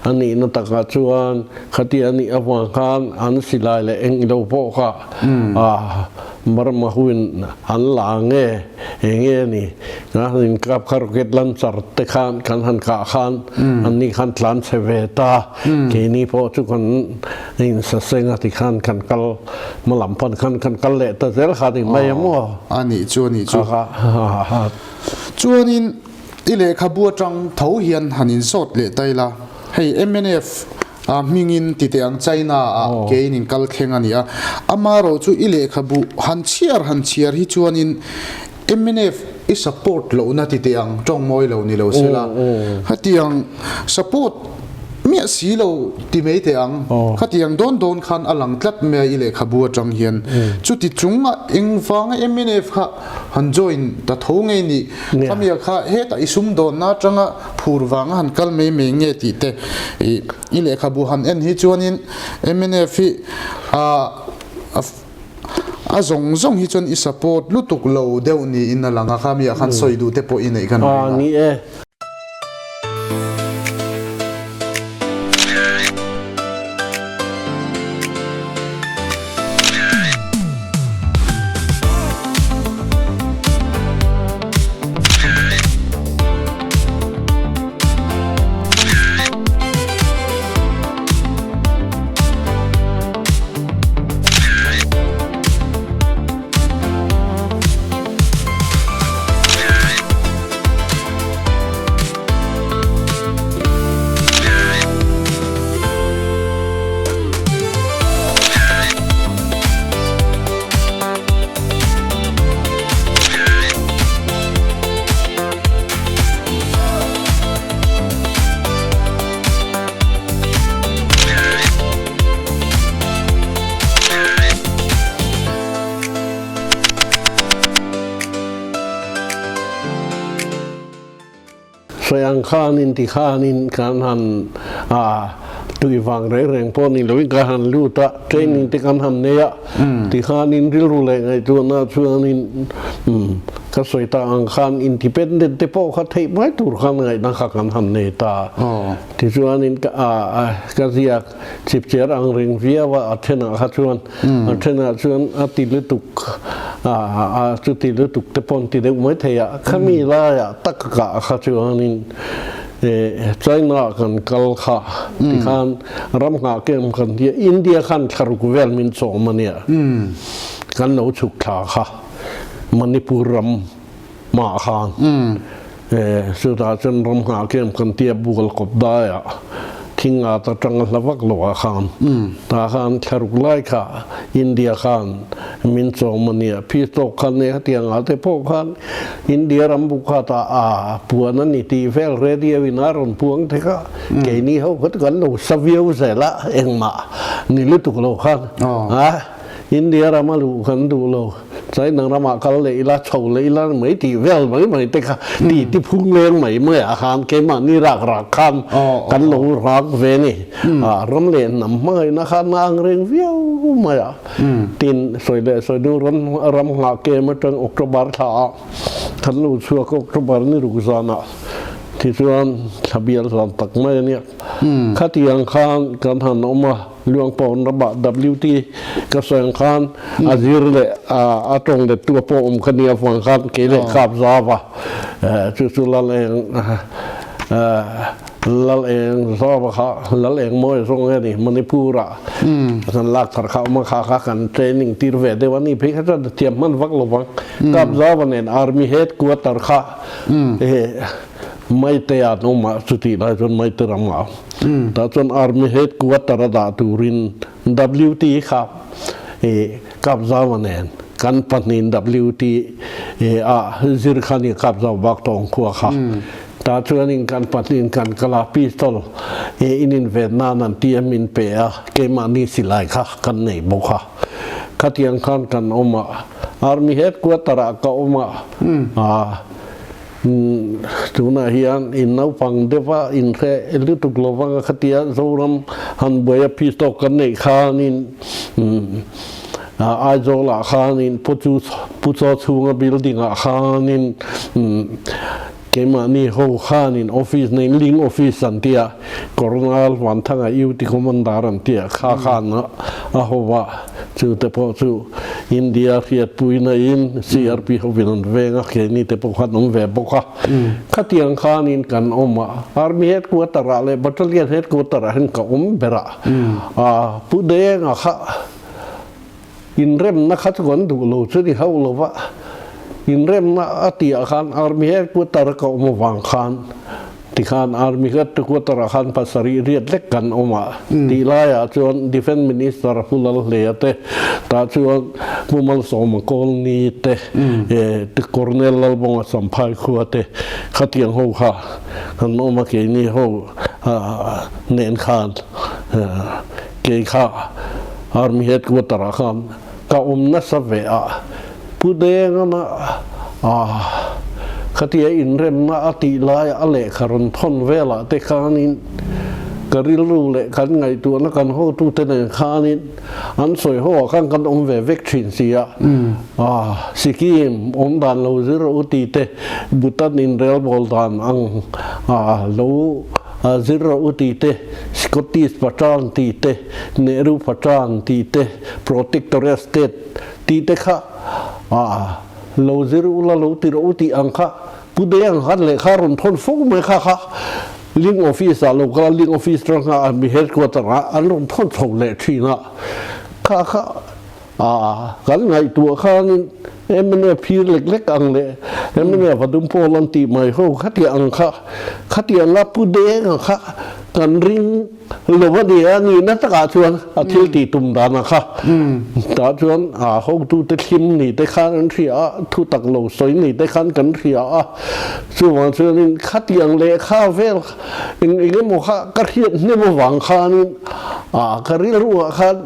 a nihna takah chuan khatia a nih avang khan an silai leh eng lo pawh kha Burma huin an la nge eng nge a ni. Kan han inkap kha rocket launcher te khan kan han kah khan anni khan tlan chhe ve ta. Keini pawh chu kan insaseng a tikhan kan kal Hma lam pan khan kan kal leh ta zel kha ni mai a maw? A nih chu a nih chu. Chuanin i lehkhabu atang tho hian han insawt leh ta ila, hei mnf a hmingin ti teh ang China ah kein in kal thleng a ni a, amarawh chu i lehkhabu han chhiar han chhiar hi chuanin mnf i support lohna ti teh ang tawng mawi lo ni lo sela, hetiang support miah si lo ti mai teh ang, khatiang dawn dawn khan a lang tlat mai a i lehkhabu atang hian. Chuti chunga engvanga mnf kha han join ta tho ngei nih, khamia kha hetah i sumdawnna atanga phur vanga han kal mai mai nge tih te i lehkhabu han en hi chuanin mnf hi a zawng zawng hi chuan i support lutuk lo deuh niin a lang a, khamiah khan sawi duh te pawh i neih kan ring a. Ni e. Sawi ang khanin ti khanin kan han tui vang reng reng pawh ni loin kan han lut a, training te kan han nei a, ti khanin rilru leh ngaihtuahna chuanin ka sawi ta ang khan independent te pawh kha theih mai tur khan ngaihna kha kan han nei ta. Tichuanin ka ziak chipchiar ang reng viau a, a thenah kha chuan a thenah chuan a ti lutuk a chuti lutuk te pawh an ti deuh mai thei a, khami laiah tak kah kha chuanin China kan kal kha tikhan ram nghah kem kan tia India khan thlaruk vel min chawm a nia kan lo chhuk thla kha Manipur ram mah khan chutah chuan ram nghah kem kan tia bual kawp daiah thing at atang a hla vak lo ah khan tah khan thlaruk lai kha India khan min chawm a nia phis tawk khan nia hetiang ah te pawh khan India ram bu kha tah a puan a ni tih vel radio in a rawn puang te kha keini ho kha kan lo sa viau zel a engmah ni lutuk lo khan a India ram a luh kan duh lo. China ramah kal leh ila, chho leh ila mai tih vel mai mai te kha ti ti phung leng mai mai ah khan keimahni rak rak khan kan lo rak ve ni. Ram leh hnam hmangaihna khan a ang reng viau mai a. Tin, sawi leh sawi deuh ram ram nghah kem atang October thla ah kan lo chhuak October ni ruk zanah tichuan thla bial zan tak mai a nia. Khatiang khan kan han awm a. Luangpawn ramah WT ka sawi ang khan a zir leh a tawng lettu a pawh awm kha nia avang khan kei leh kap zau a, chu chu Lal Eng Lal Eng zau a kha Lal Eng mawi zawng nge ni Manipur ah kan lak thar kha awm a kha kha kan training tir ve deuh a ni phei kha chuan thiam hman vak lo vang kap zau a nen Army headquarter kha Maite ah an awm a chutih lai chuan Maite ram ah Tah chuan Army headquarter a dah turin WT kha Kapzau nen kan pahnihin WT ah zir kha ni Kapzau bak tawng khua kha. Tah chuanin kan pahnihin kan kal a, pistol in inven nan an ti a min pe a, keimahni silai kha kan nei bawk a. Khatiang khan kan awm a, Army headquarter ah ka awm a, Tunah hian in naupang deuha inhre lutuk lo vanga khatia Zoram han buaia peace talk kan neih khanin Aizawlah khanin Pu Chaw chhunga building ah khanin keimahni ho khanin office nei link office an tia Colonel Vanthanga UT Commander an tia kha khan a ho a. Chu te pawh chu India hriatpuina in CRP hovin an veng a, keini te pawh khan awm ve bawk a. Khatiang khanin kan awm a, Army headquarter ah leh Battalion headquarter ah hian ka awm ber a. Pu Denga kha inremna kha chu kan duh lo chu ni hauh lo va, inremna a tih ah khan Army headquarter a ka awm avang khan Tikhan Army headquarter ah khan pasarih riat lek kan awm a, tih laiah chuan Defence Minister Pu Lalhleia te, tah chuan Pu Malsawma Kawlni te, Colonel Lalbawnga Champhai khua te khatiang ho kha kan awm a, keini ho nen khan kei kha Army headquarter ah khan ka awm nasa ve a. Pu Dengana khatia inremna a tih laia a lehkha rawn thawn velah te khanin ka rilru leh kan ngaihtuahna kan hotute nen khanin an sawi ho ah khan kan awm ve vek thin si a, Sikkim awm dan lo zir rawh u tih te, Bhutan inrelbawl dan ang lo zir rawh u tih te, Scottish Patran tih te, Nehru Patran tih te, Protectorate State Tih te kha ah lo zir ula lo ti rawh u tih ang kha Pu Deng khan lehkha rawn thawn fo mai kha kha Link office ah lo kal a Link office atanga an mi headquarter ah an rawn thawn chho leh thin a kha kha ah kan ngaihtuah khanin mnf phir lek lek ang leh mnf a dum pawl an tih mai ho khatiang ang kha khatiang a Pu Deng a kha kan ring Lo a ni a, nihna takah chuan a thil tih tum dan a kha. Tah chuan a hotute thlim ni te khan an hria a, thu tak lo sawi ni te khan kan hria a. Chuvang chuanin khatiang lehkha vel eng eng emaw kha ka hriat hnem avang khanin a ka rilruah khan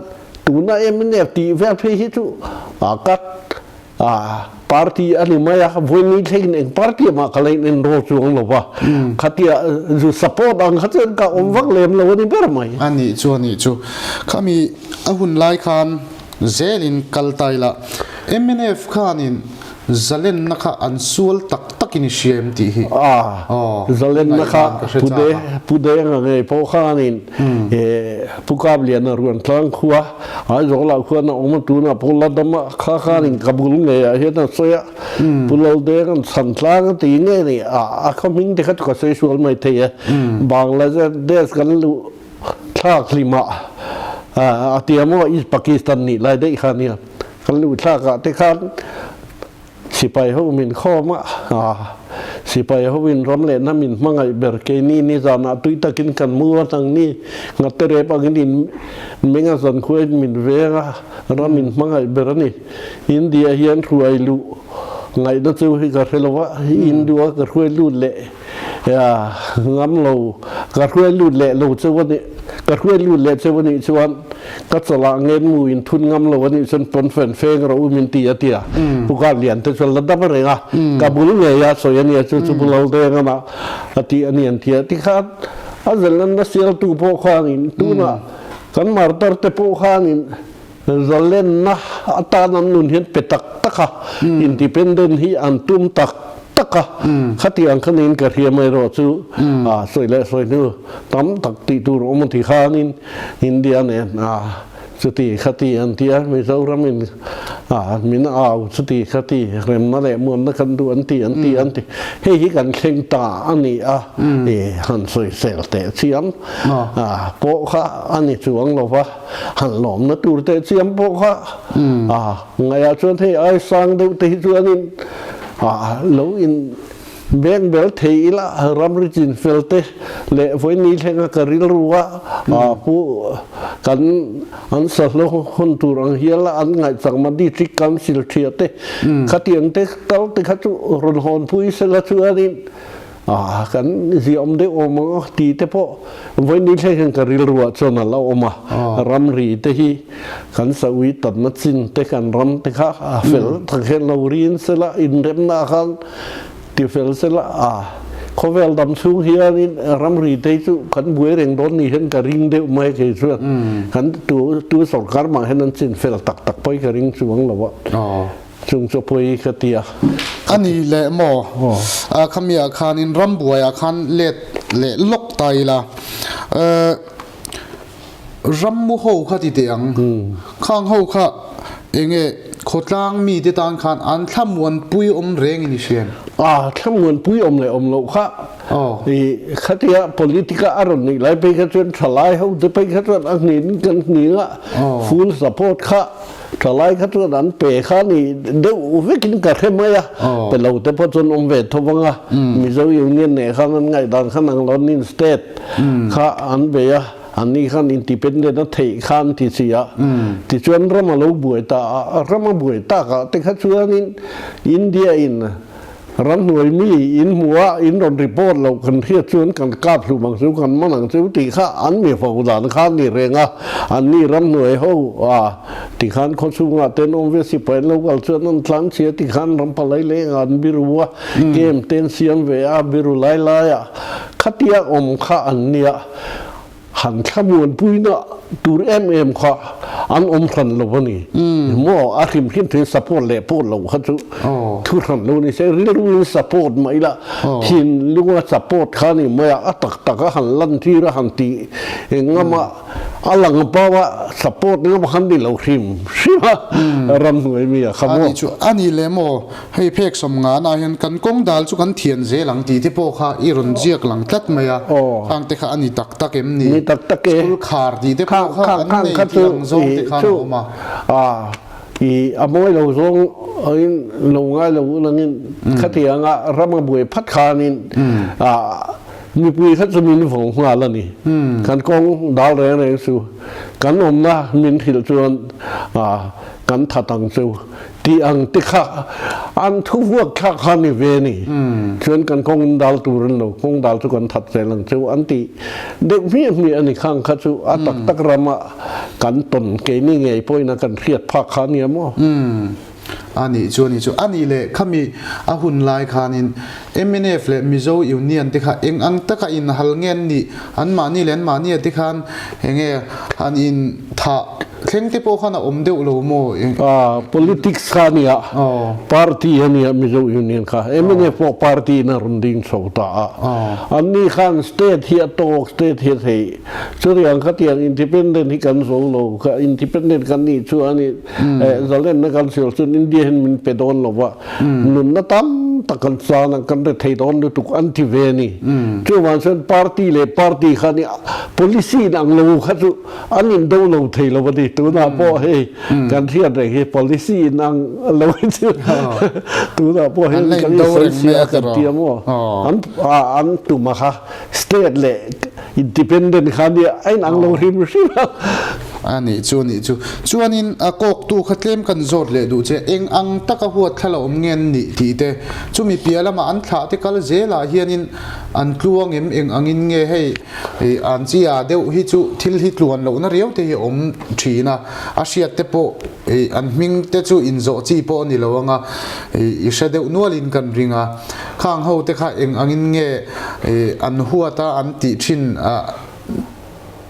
tuna mnf tih vel phei hi chu a ka a. Party a ni mai a, vawi thlengin eng party mah ka la in enroll chuang lo va, khatia zu support ang kha chuan ka awm vak lem lo a ni ber mai. A nih chu a nih chu. Khami a hun lai khan zelin kal ta ila, mnf khanin zalenna kha an sual tak takin i hria em tih hi. A, zalenna kha Pu Denga ngei pawh khanin Pu Kapliana Ruantlang khua Aizawlah khuan a awm a, tunah pawh la dam a, kha khanin ka bul ngeiah hian a sawi a, Pu Laldeng an chhan tlang a ti nge ni, a khaw hming te kha chu ka sawi sual mai thei e, Bangladesh kan luh thlak hlimah a tia maw East Pakistan nih lai daih kha nia, kan luh thlakah te khan Sipai ho min khawm a, sipai ho in ram leh hnam in hmangaih ber keini nizanah tui takin kan mu a hnang ni, ngate rep angin in meng a zan khuain min veng a, ram in hmangaih ber a ni. India hian hruai luh ngaihna chu hi ka hre lo a, India ka hruai lut leh ngam lo, ka hruai lut leh lo cheu a nih, ka hruai lut leh cheu a nih chuan ka chawlh ngen mu in thun ngam lo a nih chuan pawn fen feng rawh u min ti a ti a. Pu Kar Lian te chuan la dam reng a, ka bul ngei a sawi a nia chu chu bul lo deng a mah a ti a ni an ti a. Tikhan a zalenna sialtu pawh khanin tunah kan martar te pawh khanin Zalenna atan an nun hian pe tak tak a, independent hi an tum tak tak a, khatiang kha niin ka hria mai erawh chu sawi leh sawi hnu tam tak tih tur awm a ti khanin India nen chuti khati an ti a, Mizoramin min au chuti khati remna leh muanna kan duh an ti an ti an ti, hei hi kan thleng ta a ni a, han sawisel teh chiam pawh kha a ni chuang lo va. Han lawmna tur teh chiam pawh kha a ngaihah chuan hei ai sang deuh te hi chuanin a lo in beng bel thei ila ramri chin fel te leh vawi thlenga ka rilru a a pu kan an sahlo hun tur ang hial a an ngaihchangma district council thia te khatiang te tal te kha chu rawn hawn pui sela chuanin A kan ziahawm deuh awm ang a ti te pawh vawiin thleng hian ka rilruah chuan a la awm a. Ramri te hi kan sawi tatna chin te kan ram te kha a fel tak hian lo rin sela inremna khan ti fel sela a khawvel dam chhung hianin ramri te hi chu kan buai reng dawn ni hian ka ring deuh mai kei chuan kan tu tu sorkar mah hian an chin fel tak tak pawh hi ka ring chuang lo a. Chung chu pawi ka ti a. A ni leh maw? Khami ah khanin rambuai ah khan let leh lawk ta ila. Rammu ho kha ti teh ang. Khang ho kha enge khawtlang mi te tan khan an thlamuanpui awm reng in i hria em? A thlamuanpui awm leh awm loh kha i khatia politic a rawn nih lai phei kha chuan thalai ho te phei kha chuan a hnin kan hning a full support kha Thalai kha chuan an pe kha ni deuh vekin ka hre mai a, pe lo te pawh chuan awm ve tho vang a, Mizo Union neh khan an ngaihdan khan ang lo nin state kha an bei a, anni khan independent a theih kha an ti si a, tichuan ram a lo buai ta a, ram a buai takah te kha chuanin India in Ramhnuai mi in hmu a, in rawn report loh kan hriat chuan kan kap hlum ang chu, kan man ang chu tih kha an mi fo dan kha a ni reng a, an ni ramhnuai ho a ti khan khawchhungah te an awm ve sipai an lo kal chuan an tlang chhia ti khan ram palai lengah an biru a, game te an siam ve a, biru lai laiah khatia awm kha an nia. Han thlamuanpuina tur em em kha an awm hran lo a ni. Maw a hrim hrim thei support leh pawh lo kha chu thu hran lo ni se rilru in support mai la thinlunga support kha ni mai a, a tak tak a han lan tir a han tih engam a a lang pau a support ngam kha ni lo hrim hrim a ramhnuai mi a kha maw. A ni chu a ni leh maw Hei phek sawmngana hian kan kawng dal chu kan thian zel ang tih te pawh kha i rawn ziak lang tlat mai a, khang te kha a ni tak tak em ni? Ni tak tak e. School khar tih te pawh kha an nei tih ang zawng te khan a awm a. A i a mawi lo zawng in lo ngai lo ulangin khatianga ram a buai phat khanin a mipui kha chu min vawng nghal a ni. Kan kawng dal reng reng chu kan awmna min hrilh chuan a kan that ang chu. Tih ang te kha an thu vuak thlak kha ni ve ni. Chuan kan kawng in dal tur an lo, kawng dal chu kan that zel ang chu an ti deuh hmiah hmiah a ni khang kha chu a tak tak rama kan tawn keini ngei pawhin a kan hriat phak kha nia maw? A nih chu a nih chu. A nih leh khami a hun lai khanin mnf leh Mizo Union te kha eng ang taka inhal nge an nih, anmahni leh anmahnia te khan enge han inthah thleng te pawh khan a awm deuh lo maw? Politics kha a nia, party a nia Mizo Union kha. Mnf pawh party in a rawn ding chho ta a. Anni khan state hi a tawk, state hi a thei. Chutiang khatiang independent hi kan zo lo kha, independent kan nih chuan i Zalenna kan sial chuan India hian min pe dawn lo va, nunna tam tak kan chan ang, kan rethei dawn lutuk an ti ve a ni. Chuvang chuan party leh party kha ni policy in ang lo kha chu an indo lo thei lo a ni. Tunah pawh hei kan hriat reng hi policy in ang lo hi chu tunah pawh hian kan insawi sia kan ti a maw? An an tum a kha state leh independent kha nia a inang lo hrim hrim a. A nih chu a nih chu. Chuanin a kawktu kha tlem kan zawt leh duh che, eng ang taka huat thla la awm nge an nih tih te, chumi piah lama an thlah te kal zelah hianin an tluang em, eng angin nge hei an chi ah deuh hi chu thil hi tluan lohna riau te hi a awm thin a, a hriat te pawh an hming te chu inzawh chi pawh a ni lo anga i hre deuh nualin kan ring a. Khang ho te kha eng angin nge an huat a an tih thin a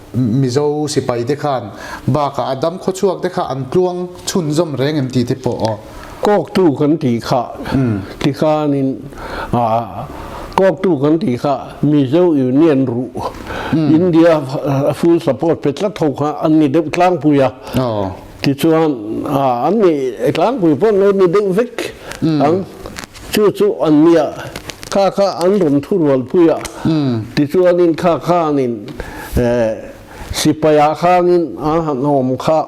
Mizo sipai te khan bakah a dam khawchhuak te kha an tluang chhunzawm reng em tih te pawh aw. Kawktu kan tih kha tikhanin kawktu kan tih kha Mizo Union ruh India full support pe tlat ho kha an ni deuh tlangpui a. Tichuan an ni tlangpui pawh an lo ni deuh vek ang. Chu chu an nia, kha kha an rawn thurualpui a, tichuanin kha khanin sipaiah khanin an han awm kha,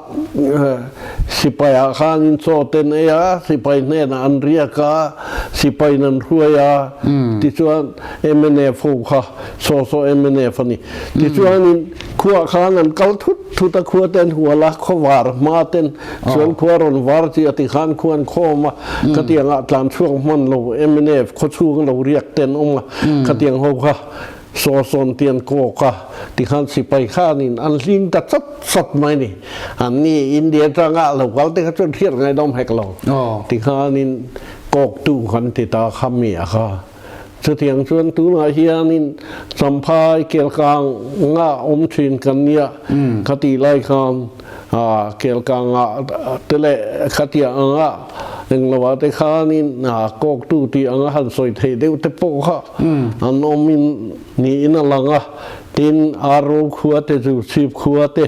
sipaiah khanin chaw te an ei a, sipai hnenah an riak a, sipaiin an hruai a, tichuan mnf ho kha saw saw mnf a ni. Tichuanin khuaah khan an kal thut thut a, khua te an hual a, khawvar hma ten Chuan khua rawn var chi a ti khan khua an khawm a, khatiang ah tlan chhuak hman lo mnf khawchhung lo riak te an awm a, khatiang ho kha saw sawn ti an kawk a, ti khan sipai khanin an hling ta chat chat mai ni. An ni India atanga lo kal te kha chuan hriat ngaihdawm hek lo. Ti khanin kawktu kan ti ta kha mi a kha. Chutiang chuan tunah hianin Champhai Kelkang nga awm thin kan nia ka tih lai khan Kelkang ah te leh khatia anga englo ah te khanin kawktu tih anga han sawi theih deuh te pawh kha an awm in niin a lang a. Tin, Arrow khua te chu Chhip khua te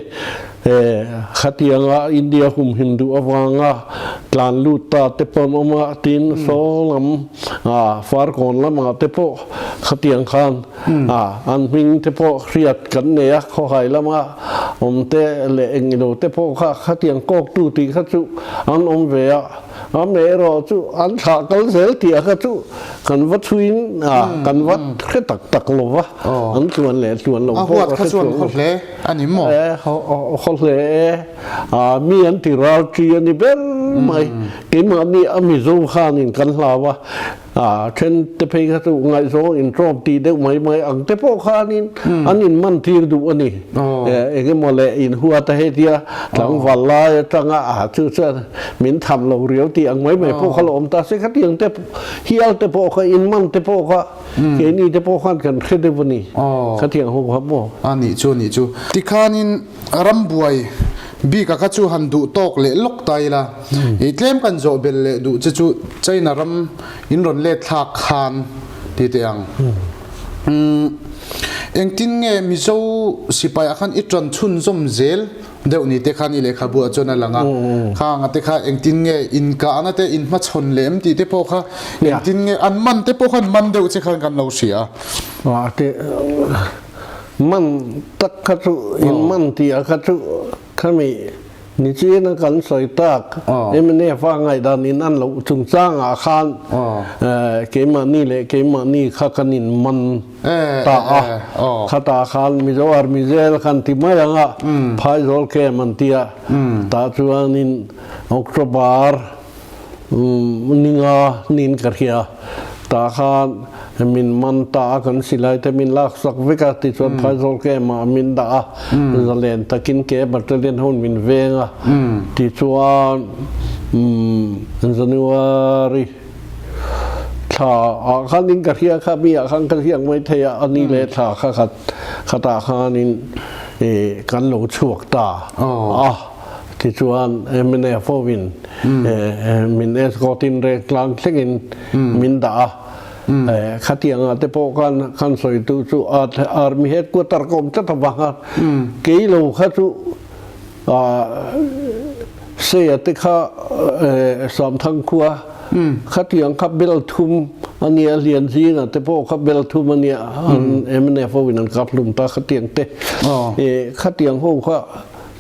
khatianga India humhim duh avanga tlan lut ta te pawh an awm a, tin saw lam Farkawn lamah te pawh khatiang khan an hming te pawh hriat kan nei a, khawhai lama awm te leh engilo te pawh kha khatiang kawktu tih kha chu an awm ve a. Amaherawh chu an thlah kal zel tih a kha chu kan va chhuiin kan va hre tak tak lo va, an tluan leh tluan lo pawh ka hre chuang lo. A huat kha chuan khaw hle a ni maw? E, khaw hle e. Mi an ti ral chi a ni ber mai. Keimahni a Mizo khanin kan hlau a, A then te phei kha chu ngaihzawng intrawm tih deuh mai mai ang te pawh khanin an inman tir duh a ni. Eng emaw leh inhua te hei tia tlangval lai atanga a chu chuan min tham lo riau tih ang mai mai pawh kha lo awm ta se khatiang te hial te pawh kha inman te pawh kha keini te pawh khan kan hre deuh a ni. Khatiang ho kha maw? A nih chu a nih chu. Tikhanin rambuai bika kha chu han duh tawk leh lawk ta ila. I tlem kan zawh belh leh duh che chu China ram in rawn let thlak khan ti teh ang. Engtin nge Mizo sipai ah khan i tan chhunzawm zel deuh ni te khan i lehkhabu ah chuan a lang a. Khang a te kha engtin nge inkahna te in hmachhawn leh em tih te pawh kha engtin nge an man te pawh khan man deuh che khan kan lo hria a. Man tak kha chu in man tih ah kha chu khami Nichina kan sawi tak mnf a ngaihdan in an loh chungchangah khan keimahni leh keimahni kha kan in man ta a, khatah khan Mizo Army zel khan ti mai ang a, Phaizawl camp an ti a, tah chuanin October Ninga niin ka hria. Tah khan min man ta a, kan silai te min lak sak vek a, tichuan Phaizawl camp ah min dah a, zalen takin ke battalion ho in min veng a, tichuan. January thla ah khanin ka hria kha mi ah khan ka ziak mai thei a, a ni leh thla kha khat khatah khanin kan lo chhuak ta a, tichuan mnf hovin min escort in rek tlang thlengin min dah a, khatiangah te pawh khan kan sawitu chu army headquarter ka awm tlat avanga kei lo kha chu Seia te kha Samthang khua khatiang kha bel thum a nia, Lianzinga te pawh kha bel thum a nia, an mnf ho in an kap hlum ta khatiang te. Khatiang ho kha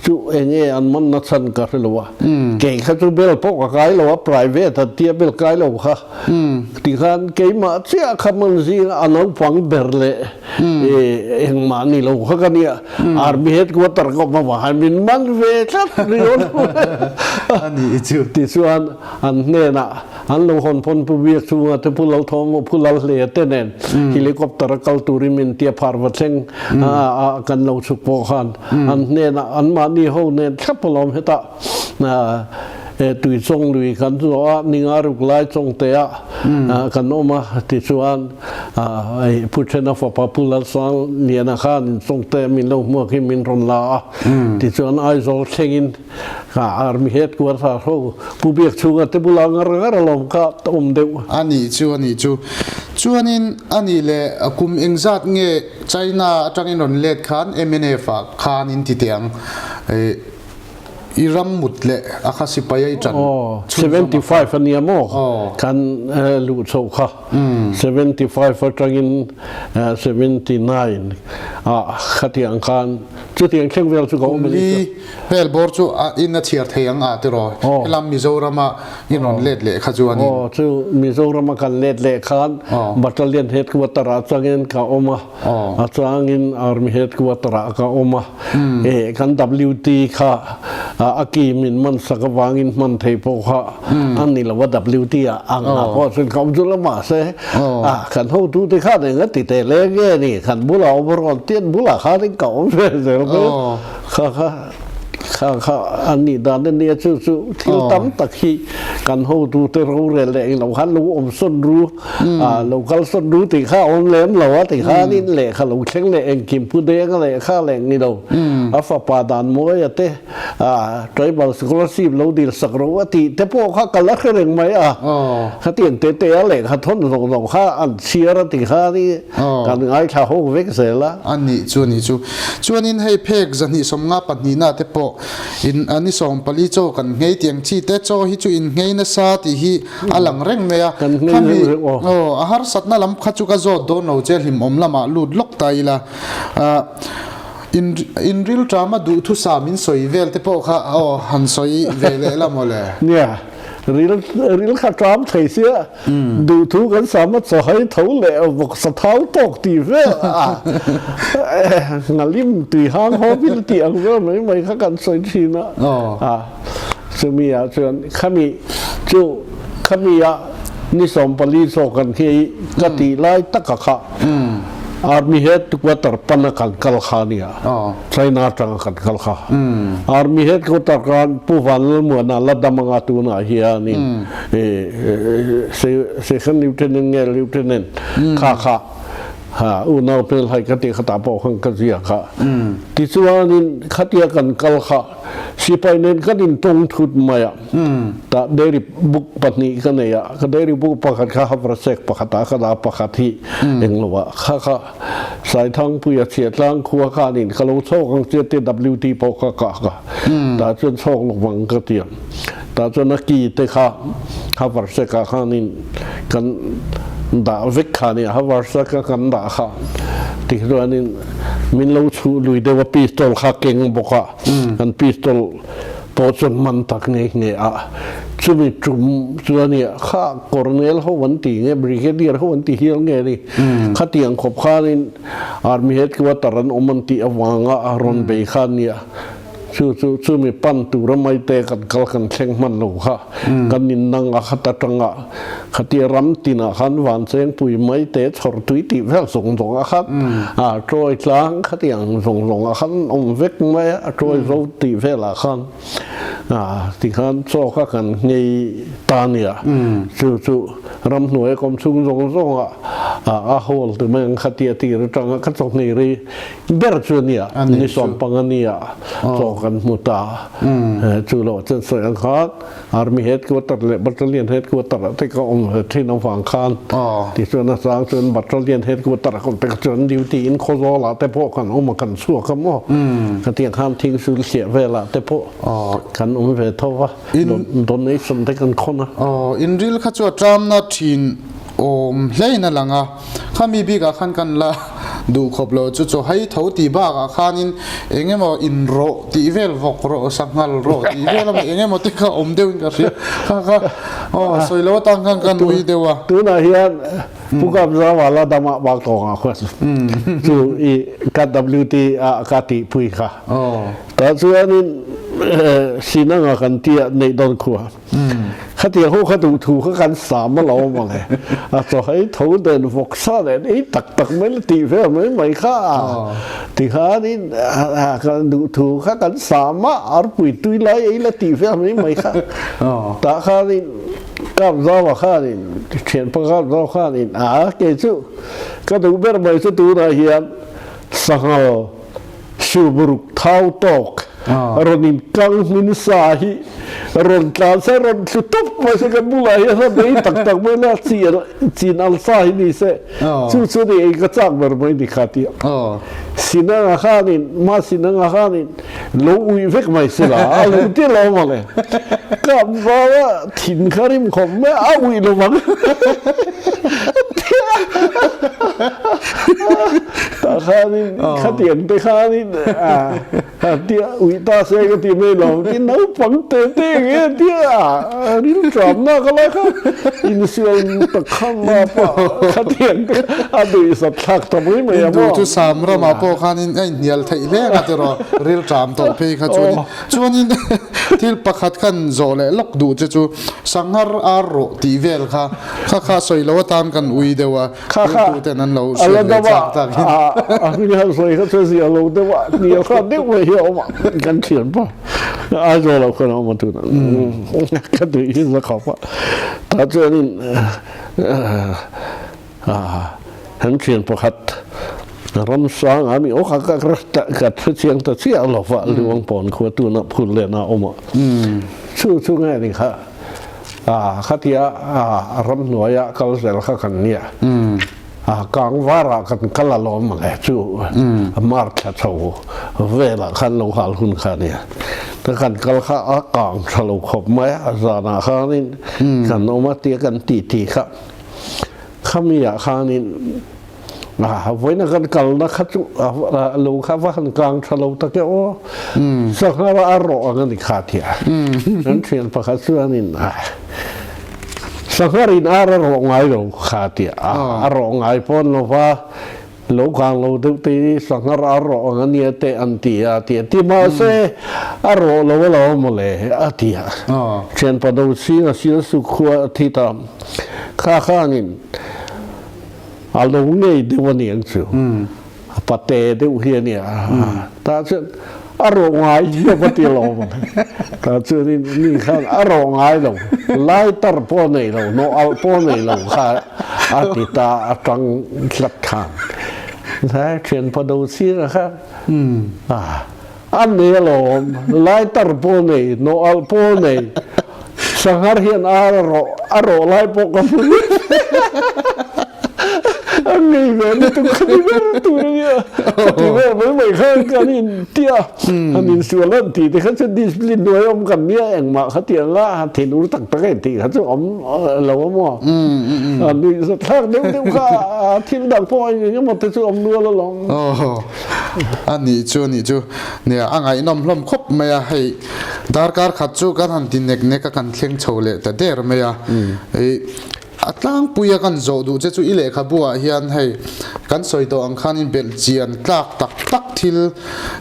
chu eng nge an man na chhan ka hre lo a, kei kha chu bel pawh ka kai lo a, private an tia bel kai lo kha tikhan keimah chiah kha man zinga a naupang ber leh engmah ni lo kha ka nia. Army headquarter ka awm avang hian min man ve tlat ringawt a ni chu. Tichuan an hnenah an lo hawn pawn Pu Biak chunga te Pu Lalthawng Pu Lalhleia te nen helicopter a kal turin min tia phar va thleng a kan lo chhuk pawh khan an hnenah anmahni ho nen thlap alawm hetah Tuichawng lui kan zawh a, ninga ruk lai chawngte ah kan awm a tichuan Pu Thena fapa Pu Lalsang Liana khan in chawngte min lo hmuak hi min rawn la a, tichuan Aizawl thlengin Army headquarter ho Pu Biakchhunga te bulah ngar ngar alawm kha awm deuh. A nih chu a nih chu. Chuanin a nih leh kum engzat nge China atangin rawn let khan mnf ah khan in ti teh ang. I ram mut leh a kha sipai a i ṭan chhunzawm a kha. 75 a nia maw kan luh chhoh kha. 75 aṭangin 79 ah khatiang khan chutiang thleng vel chu ka awm a ni. Kum li vel bawr chu a in a chhiar thei ang a tiraw? Helam Mizorama i rawn let leh kha chuan in. Aw chu Mizorama kan let leh khan Battalion Headquarter ah changin ka awm a. A changin Army Headquarter ah ka awm a, kan WT kha a ki min man sak avangin hman thei pawh kha a ni lo a, WT ah ang ah pawh chuan ka awm chu la mahse kan hotu te khan eng a ti teh leng nge ni, kan bulah awm rawn tian bulah khanin ka awm ve zel mai a, kha kha. Kha kha an nih dan a nia chu chu thil tam tak hi kan hotute rorel leh englo khan lo awm sawn ru a lo kal sawn ru tih kha a awm lem lo a ti khanin lehkha lo thleng leh engkim pu deng lehkha leh ni lo a fapa dan mawi a te a tribal scholarship lo dil sak ro a tih te pawh kha ka la hre reng mai a khatiang te te a lehkha thawn zawng zawng kha an chhiar a ti khanin kan ngaithla ho vek zel a. A nih chu a nih chu. Chuanin hei phek 250 pahnihna te pawh in a ni 14 chaw kan nghei tiang chi te chaw hi chu in nghei nasa tih hi a lang reng mai a. Kan nghei Khami reng reng aw. aw a harsatna lam kha chu ka zawt dawn lo che hlimawm lamah lut lawk ta ila. Ah in in rilṭama duhthusa min sawi vel te pawh kha aw han sawi ve leh la mawle. Nia, ril ril kha ṭam thei sia. Duhthu kan sam a chawhai tho leh vawksa thau tawk tih vel a ngalim tui hang haw vil tih ang vel mai mai kha kan sawi thin a. Chumi ah chuan khami chu khami ah ni 14 chaw kan nghei ka tih lai taka kha Army headquarter pana kan kal kha a nia. China atanga kan kal kha. Army headquarter khan Pu Vanlalmuana la dam anga tunah hianin Second Lieutenant nge Lieutenant kha kha unau hmel hai ka tih khatah pawh khan ka ziak a. Tichuanin khatia kan kal kha sipai nen kan intawng thut mai a. Tah dairy book pahnih ka nei a, ka dairy book pakhat kha Havrasek pakhatah ka dah a, pakhat hi englo ah kha kha Saithangpuia chhiatlang khua khanin ka lo chhawk ang che te WT pawh ka kah ka tah chuan chhawk lawk vang ka ti a tah chuan a ki te kha Haversack ah khanin kan dah vek kha nia Haversack a kan dah kha ti chuanin min lo chhuh lui deuh a pistol kha keng bawk a kan pistol pawh chuan man tak nghe nghe a, chumi tum chu a nia, kha Colonel ho an ti nge, Brigadier ho an ti hial nge ni, khatiang khawp khanin Army Headquarter an awm an tih avanga a rawn bei kha a nia. Chu chu chumi pan tura maite kan kal kan thleng hman lo kha kan innang a khat atanga khatia ram tinah khan Vanchengpui maite chhawr tui tih vel zawng zawng a khat a chawi tlang khatiang zawng zawng ah khan awm vek mai a chawi zo tih velah khan a tikhan chaw kha kan nghei ta nia chu chu ramhnuai kawm chhung zawng zawng ah a hawl ti mai ang khatia tir atanga ka chaw nghei rei ber chu ania ni sawmpang ania chaw kan hmu ta chu lo chuan sawi ang khan Army headquarter leh Battalion headquarter ah te ka awm ve thin avang khan tichuan a chang chuan Battalion headquarter ah ka awm te kha chuan duty in Khawzawl ah te pawh kan awm a kan chhuak a maw khatiang khan thingsul hliah vel ah te pawh kan awm ve tho va donation te kan khawn a. Inril kha chu a tramna thin awm hlein a lang a. Khami bikah khan kan la duh khawp lo chu chaw hei tho tih bakah khanin eng emaw in rawh tih vel vawk rawh sanghal rawh tih vel emaw eng emaw te kha awm deuhin ka hria kha kha aw sawi lo atang khan kan ui deuh a. Tunah hian Pu Kapzama la dama bak tawngah khuan chu i ka WT ah ka tihpui kha. Tah chuanin Sinanga kan tia neih dawn khua. Khatiang ho kha duh thu kha kan sam a lo awm ang e. A chaw hei tho nen vawk sa nen ei tak tak mai la tih vel mai mai kha a. Tikhanin kan duh thu kha kan sam a, arpui tui lai ei la tih vel mai mai kha. Tah khanin Kapzawa khanin thianpa Kapzawa khanin a kei chu ka duh ber mai chu tunah hian sanghal Subruk thau tawk rawn in kang hmin sa hi rawn tlan se rawn thlu tawp mai se kan bulah hian a bei tak tak mai la chi chin al sa hi ni se chu chu ni ei ka chak ber mai ni kha tia sinanga khanin ma sinanga khanin lo ui vek mai se la a lo ti lo mawle kap zawa thin kha rim khawp mai a ui lo vang. Tah khanin khatiang te khanin tia ui ta se ka ti mai lo ti naupang te te nge tia rilṭamna ka lai kha insual tak kha ma pawh khatiang te a duhsat thlak ta mai mai a maw. Chu sam ramah pawh khanin a inhnial theih hle ang a tiraw rilṭam tawh phei kha chuanin chuanin thil pakhat khan zawh leh lawk duh che chu sanghar ar rawh tih vel kha Kha kha sawi lo atan kan ui deuh a, Kha kha riltu ten an lo a la hriat ve dam a, chak takin. a hming han sawi kha chu zia lo deuh a, hnial kha deuh mai hi a awm a, kan thian pa Aizawl ah khuan a awm a tunah ka tui hi za khawp a, tah chuanin Kan thian pakhat Ramsang a mi aw kha ka ka hrechiang ta chiah lo va Luangpawn khua tuna phul len a awm a chu chu nge ni kha a khatia a ramhnuaia kal zel kha kan nia a kangvarah kan kal alawm le chu mar thla chho velah khan lo hal hun kha nia ta kan kal kha a kang tha lo khawp mai a zanah khanin kan awm a tia kan titi kha Khami ah khanin vawiin kan kalna kha chu lo kha va han kang tha lo tak e aw. Sanghar a rawh ang a ni kha tia. Kan thian pakhat chuanin sanghar in ar a rawh ngai lo kha tia. A rawh ngai pawn lo va Lo kang lo deuh te hi sanghar a rawh ang a nia te an ti a ti a ti mahse a rawh lo a lo mawle a ti a. Thianpa do chhing a sil suk khua a thi ta kha khanin a lo ngei deuh a ni ang chu a pate deuh hi a nia tah chuan a rawh ngai hi a va ti lo mawle tah chuanin mi khan a rawh ngai lo lighter pawh a nei lo nawh alh pawh a nei lo kha A ti ta a ṭang tlat khan. He ṭhianpa do sir kha a nei alawm, lighter pawh nei, nawh alh pawh nei, sanghar hian a rawh a rawh lai pawh ka hmu ni. A ngei ve lutuk ka ti ber tur a nia. Ka ti vel mai mai khan kan intia. Han insual an tih te kha chu discipline hnuai awm kan nia engmah kha ti anga han thinur tak tak em tih kha chu awm lo a maw a nuih zat thlak deuh deuh kha thil dang pawh eng eng emaw te chu awm nual alawm. Aw a nih chu a nih chu nia a ngaihnawm hlawm khawp mai a hei darkar khat chu kan han ti nek nek a kan thleng chho leh ta der mai a. A tlangpuia kan zawh duh che chu i lehkhabu ah hian hei kan sawi tawh ang khanin belh chian tlak tak tak thil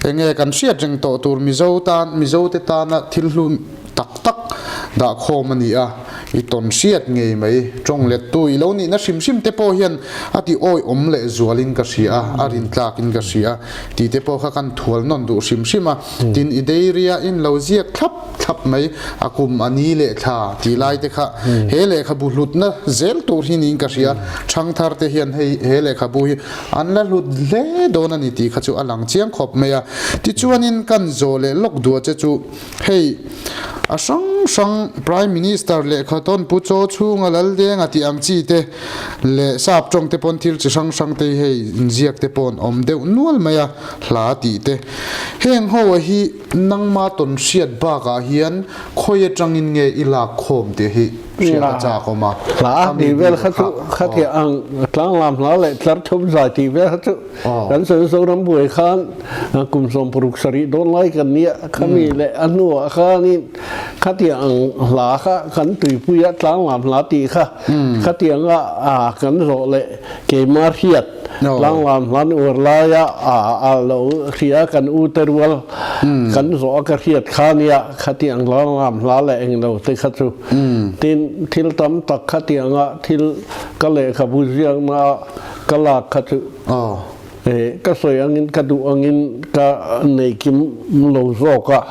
eng nge kan hriat reng tawh tur Mizo tan Mizo te tana thil hlu tak tak dah khawm a ni a, i tawn hriat ngei mai. Tawng lettu i lo nihna hrim hrim te pawh hian a ti awihawm leh zualin ka hria a, a rin tlakin ka hria a tih te pawh kha kan thual nawn duh hrim hrim a. Tin, i dairy-a in lo ziak thlap thlap mai, a kum a ni leh thla tih lai te kha he lehkhabu hlutna zel tur hi niin ka hria. Thangthar te hian hei he lehkhabu hi an la hlut hle dawn a ni tih kha chu a lang chiang khawp mai a. Tichuanin kan zawh leh lawk duah che chu hei a hrang hrang Prime Minister lehkha tawn Pu Chaw chhunga Laldenga tih ang chi te leh sap tawng te pawn thil chi hrang hrang te hi hei inziak te pawh an awm deuh nual mai a. Hla tih te. Heng ho a hi nangma tawn hriat bakah hian khawi atangin nge i lak khawm tih hi hriat a chak awm a. Hla tih vel kha chu khatia ang tlanglam hla leh tlar thum zai tih vel kha chu kan sawi Zoram buai khan kum 60 sarih dawn lai kan nia khami leh a hnuah khanin khatia ang hla kha kan tuipui a tlanglam hla tih kha khatianga kan zawh leh keimah hriat Tlanglam hlan uar laia a lo hria kan u te rual kan zawh a ka hriat kha nia khatiang tlanglam hla leh englo te kha chu tin thil tam tak khatianga thil ka lehkhabu ziakna ka lak kha chu ka sawi angin ka duh angin ka nei kim lo zawk a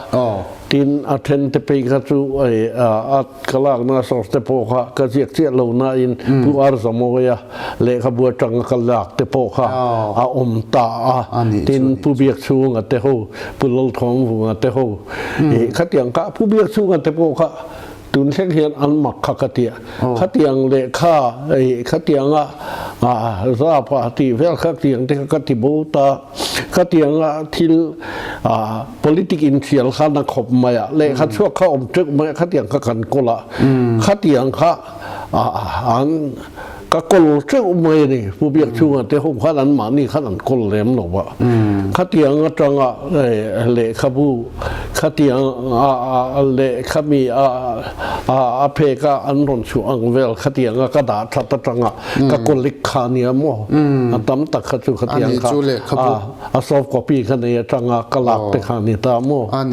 tin a then te phei kha chu a Ka lakna source te pawh kha ka ziak chiah lo nain Pu Ar Zamawia lehkhabu atanga ka lak te pawh kha a awm ta a. Tin, Pu Biakchhunga te ho, Pu Lalthawmvunga te ho, khatiang kha Pu Biakchhunga te pawh kha tun thleng hian an mak kha ka ti a. Khatiang lehkha, khatianga zapa tih vel kha tiang te kha ka ti bo ta. Khatianga thil politic inthial kha na khawp mai a, lehkha chhuak kha awm teuh mai a, khatiang kha kan kawl a, khatiang kha an ka kawl teuh mai a ni. Pu Biakchhunga te ho khan an mahni khan an kawl lem lo a, khatiang atanga lehkhabu khatiang lehkha mi a phek a an rawn chhuah ang vel khatianga ka dah that atanga ka colleague kha nia maw a tam tak kha chu khatiang kha a soft copy kha nei atanga ka lak te kha ni ta maw ka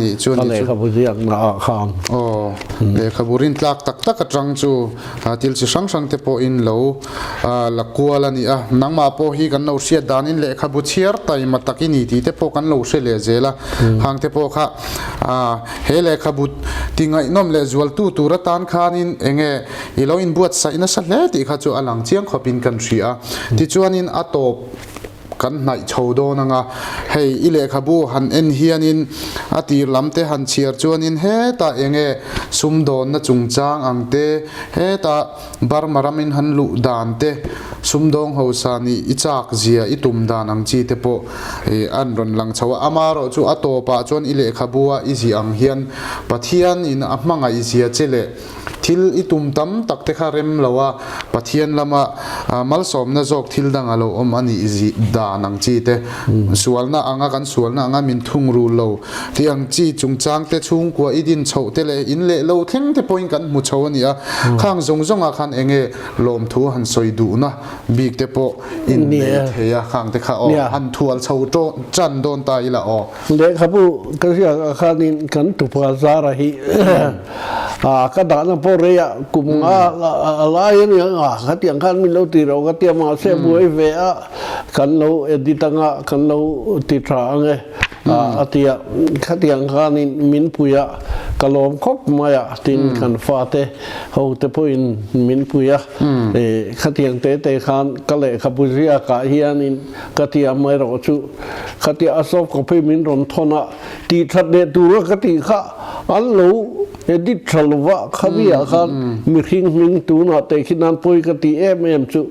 lehkhabu ziak na ah khan aw lehkhabu rin tlak tak tak atang chu thil chi hrang hrang te pawh in lo la kual a ni a nangmah pawh hi kan lo hriat danin lehkhabu chhiar taima tak i ni tih te pawh kan lo hre leh zel a hang te pawh kha he lehkhabu ti ngaihnawm leh zualtu tur atan khanin enge I lo inbuatsaih nasa hle tih kha chu a lang chiang khawpin kan hria a. Tichuanin a tawp kan hnaih chho dawn ang a, hei i lehkhabu han en hianin a tir lam te han chhiar chuanin hetah eng nge sumdawnna chungchang ang te, hetah Burma ramin han luh dan te, sumdawng hausa nih i chak zia i tum dan ang chi te pawh an rawn lang chho a. Amaherawh chu a tawpah chuan i lehkhabua i ziah ang hian Pathianin a hmangaih zia che leh Thil i tum tam tak te kha rem lo a, Pathian lama malsawmna zawk thil dang a lo awm a nih zih dan ang chi te, sualna anga kan sualna anga min thungrul lo tih ang chi chungchang te, chhungkua i din chhoh te leh in leh lo thleng te pawhin kan hmu chho a ni a, khang zawng zawngah khan eng nge lawmthu han sawi duhna bik te pawh in nei thei a, khang te kha aw han thual chho tan dawn ta ila aw. Lehkhabu ka ziak ah khanin kan tupa Zara hi ka dahna pawh rei ah kum nga a lai a nia nga khatiang khan min lo ti ro ka tia mahse buai ve a kan lo edit anga kan lo ti tha ang e a tia khatiang khanin min pui a ka lawm khawp mai a tin kan fate ho te pawhin min pui a khatiang te te khan ka lehkhabu ziak ah hianin Ka ti a mai rawh chu. Ka ti a soft copy min rawn thawn a, tih that leh tura ka tih kha an lo edit tha lova khami ah khan mihring hming tunah teh khi nan pawi ka tih em em chu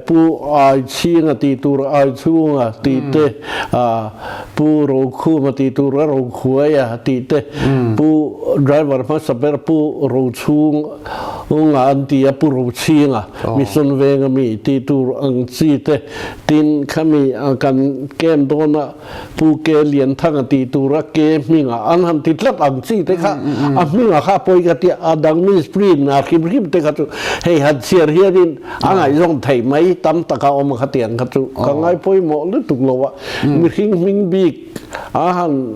Pu Ai Chhinga tih tur Ai Chhunga tih te Pu Rokhuma tih tur a Rokhuaia tih te Pu. Driver hmasa ber Pu Rochhung Unga an ti a, Pu Rochhinga, Mission Venga mi tih tur ang chi te, tin khami kan camp dawna Pu Ke Lianthanga tih tura Ke hminga an han ti tlat ang chi te kha a hminga kha pawi ka tia, a dang misprint a hrim hrim te kha chu hei han chhiar hianin a ngaihzawm theih mai tam taka awm a khatiang kha chu ka ngai pawimawh lutuk lo a, mihring hming bik a han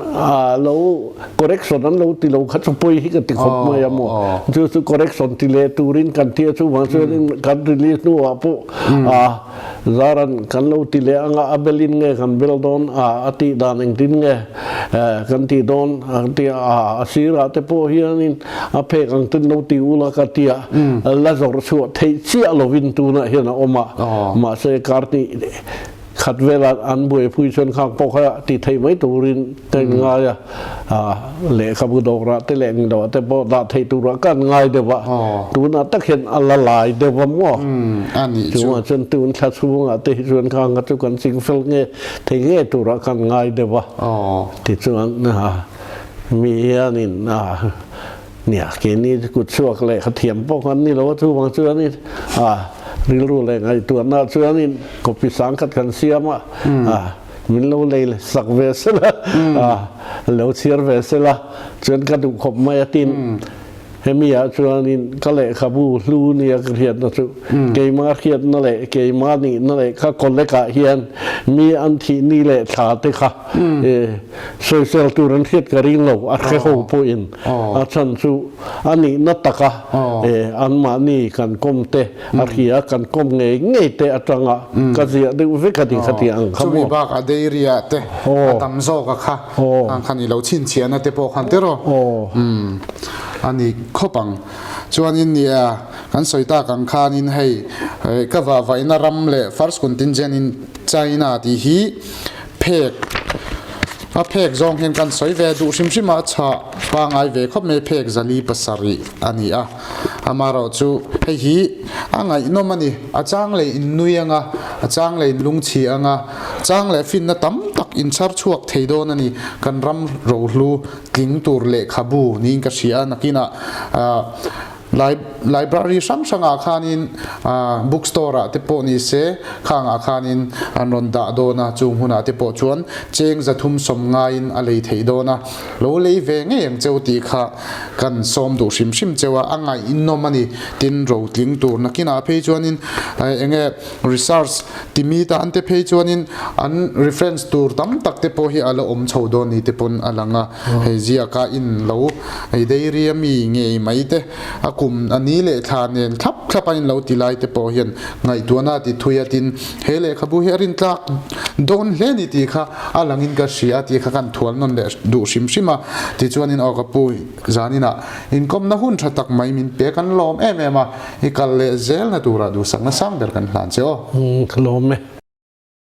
lo correction an lo ti lo kha chu pawi hi ka ti khawp mai a maw, chu chu correction ti leh turin kan tia chuvang chuanin kan release hnuah pawh a Zaran kan lo ti leh anga a belin nge kan bel dawn a, a tih dan engtin nge kan tih dawn a ti a, a sirah te pawh hianin a phek ang ten lo ti ula ka ti a, la zawrh chhuah theih chiah lovin tunah hian a awm a, mahse karni khat velah an buaipui chuan khang pawh kha ti theih mai turin ka inngai a, lehkhabu dawrah te leh englo ah te pawh dah theih turah ka an ngai deuh a, tunah tak hian a la lai deuh a maw? Chungah chuan tun thla chhungah te hi chuan khang kha chu kan ching fel nge thei nge turah ka an ngai deuh a, tichuan mi hianin Nia, keini kut chhuak leh kha thiam pawh kan ni lo a, chuvang chuanin rilru leh ngaihtuahna chuanin copy sang khat kan siam a, min lo lei sak ve sela, lo chhiar ve sela chuan ka duh khawp mai a tin. Hemi ah chuanin ka lehkhabu hlu nia ka hriatna chu keimah hriatna leh keimah nihna leh ka collect ah hian mi an thih ni leh thla te kha Sawisel tur an hriat ka ring lo, a hre ho pawhin a chhan chu a nihna taka anmahni kan kawm te, a hria kan kawm ngei ngei te atanga ka ziah deuh vek a ni kha tih ang kha maw. Chumi bakah dairy ah te a tam zawk a kha ang khan i lo chhinchhiahna te pawh khan tiraw a ni khawp ang. Chuanin nia kan sawi tak ang khanin hei ka vahvaihna ram leh first contingent in China tih hi Phek, A phek zawng hian kan sawi ve duh hrim hrim a, a chhah pangai ve khawp mai, phek zali pasarih a ni a, amaherawh chu hei hi a ngaihnawm a ni, a chang leh in nui ang a, a chang leh in lungchhi ang a, chang leh finna tam tak in chhar chhuak thei dawn a ni, kan ram rohlu tling tur lehkhabu niin ka hria a, nakinah ah. Library hrang hrangah khanin book store ah te pawh ni se khangah khanin an rawn dah dawn a, chung hunah te pawh chuan cheng 300 ngaiin a lei theih dawn a, lo lei ve ngei ang cheu tih kha kan sawm duh hrim hrim cheu a, a ngaihnawm a ni. Tin, rotling tur nakinah phei chuanin eng nge research timi tan te phei chuanin an reference tur tam tak te pawh hi a la awm chho dawn ni te pawn a lang a. Hei ziaka in lo ei dairy a mi ngei mai te, a kum a ni leh thla nen thlap thlap a in lo ti lai te pawh hian ngaihtuahna a ti thui a tin he lehkhabu hi a rintlak dawn hle ni tih kha a langin ka hria a tih kha kan thual nawn leh duh hrim hrim a. Tichuanin aw ka pu zaninah inkawmna hun tha tak mai min pe kan lawm em em a, i kal leh zelna turah duhsakna sang ber kan hlan che aw. Ka lawm e.